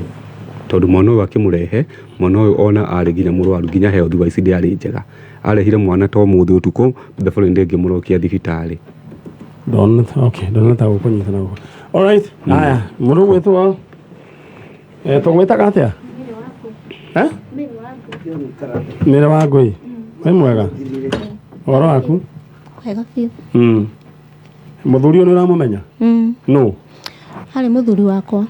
tondũ mwana ũyũ akĩmũrehe, mwana ũyũ ona arĩ nginya mũrwaru, nginya health wise ndĩarĩ njega. Arehire mwana ta ũmũthĩ ũtukũ, the following day ngĩmũrokia thibitarĩ. Ndona, okay, ndona ta gũkũnyita na gũkũ. Alright, haya, mũndũ gwĩtwo tũgwĩtaga atĩa? Eh? Mĩrĩ wa ngũi. Wĩ mwega? Ũhoro waku? Wega biũ. Mũthuri ũyũ nĩ ũramũmenya? Nũ? Arĩ mũthuri wakwa.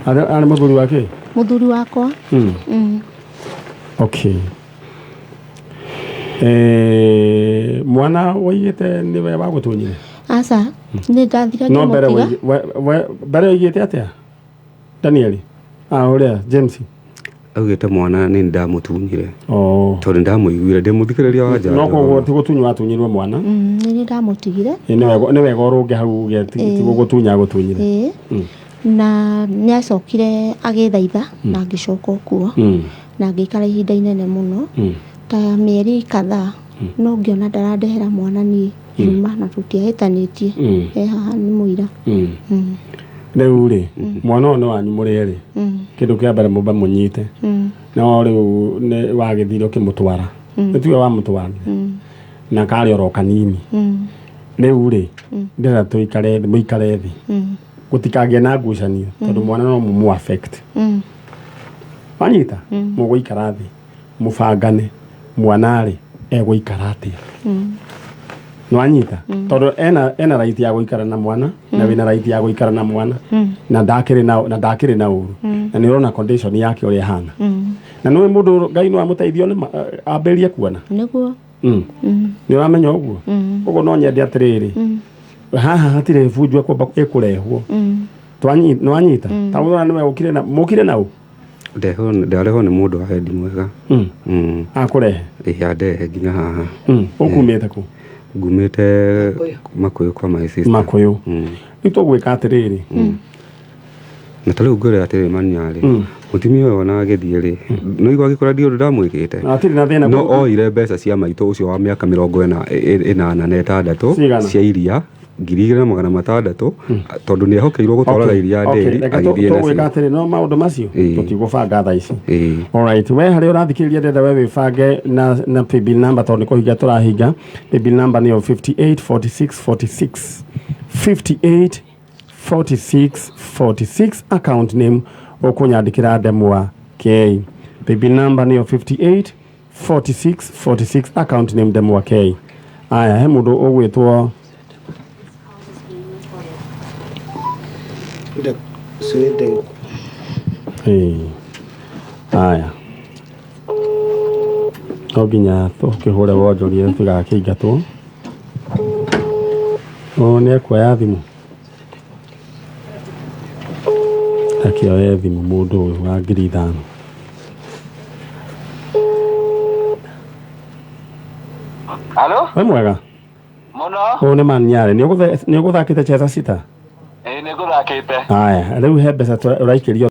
Arĩ mũthuri wake? Mũthuri wakwa. Okay. Mwana waigĩte nĩwe wagũtunyire? Aca, nĩ ndathire No mbere ngĩmũtiga. mbere oigĩte atĩa? Danieli? Ah, ũrĩa James. Augĩte mwana nĩ ndamũtunyire. Oh. Tondũ ndamũiguire ndĩ mũthikĩrĩria wa njanjo. No koguo ti gũtunywo atunyirwo mwana. Nĩ ndamũtigire. Ĩ, nĩ wega ũrũnge hau uge ti gũgũtunya agũtunyire. Ĩĩ. Na nĩ acokire agĩthaitha na ngĩcoka kuo. Na ngĩikara ihinda inene mũno. Ta mĩeri kadhaa. No ngĩona ndarandehera mwana niĩ ngiuma na tũtiahĩtanĩtie. E haha nĩ mũira. Rĩu rĩ, mwana ũyũ nĩ wanyu mũrĩ erĩ. Kĩndũ kĩa mbere mũmbe mũnyite. No rĩu nĩ wagĩthire ũkĩmũtwara. Nĩ tuge wamũtwarire. Na karĩ oro kanini. Rĩu rĩ, ndĩrenda tũikare thĩ, mũikare thĩ. Gũtikagĩe na ngucanio tondũ mwana no mũmũ affect. Wanyita? Mũgũikara thĩ, mũbangane, mwana rĩ egũikara atĩa. Nĩwanyita? Tondũ ena right ya gũikara na mwana na wĩna right ya gũikara na mwana na ndakĩrĩ na na ndakĩrĩ na ũru. Na nĩ ũrona condition yake ũrĩa ĩhana. Na nĩũĩ mũndũ Ngai no amũteithie nĩ ambĩrĩrie kuona. Nĩguo. Nĩ ũramenya ũguo? Ũguo no nyende atĩrĩrĩ. Haha hatirĩ bunjo ĩkwamba ĩkũrehwo. Nĩwanyita? Ta ũrona nĩwe ũkire na mũkire na ũ? Ndarehwo nĩ mũndũ wa wendi mwega. Akũrehe? Ĩĩ, andehe nginya haha. Ũkumĩte kũ? Ngumĩte Makũyũ kwa my sister. Makũyũ. Rĩu tũgwĩka atĩrĩrĩ. Na ta rĩu ngwĩre atĩrĩ manyarĩ. Mũtumia ũyũ ona agĩthiĩ rĩ, no igua agĩkora ndiũndũ ndamwĩkĩte. Hatirĩ na thĩna. No oire mbeca cia maitũ ũcio wa mĩaka 86 Cigana? cia iria 2600 tondũ nĩ ehokeirwo gũtwaraga iria ndĩri agĩthiĩ Tũgwĩka nacio. atĩrĩ, no maũndũ macio tũtigũbanga thaa ici. Ĩĩ. Alright, we harĩa ũrathikĩrĩria ndĩrenda we wĩbange na paybill number tondũ nĩ kũhinga tũrahinga. Paybill number nĩyo 584646. 584646 account name ũkũnyandĩkĩra ndemwa K. Paybill number nĩyo 584646 account name ndemwa K. Aya, he mũndũ ũgwĩtwo Aya, no nginya tũkĩhũre wonjoria tũtigakĩingatwo. Ũyũ nĩ ekuoya thimũ, akĩoye thimũ mũndũ ũyũ wa 5,000. Halo? Wĩ mwega? Mũno. Ũyũ nĩ Manyarĩ. Nĩ ũgũthakĩte cheza sita? Ĩĩ, nĩ ngũthakĩte. Aya, rĩu he mbeca ũraikĩrio.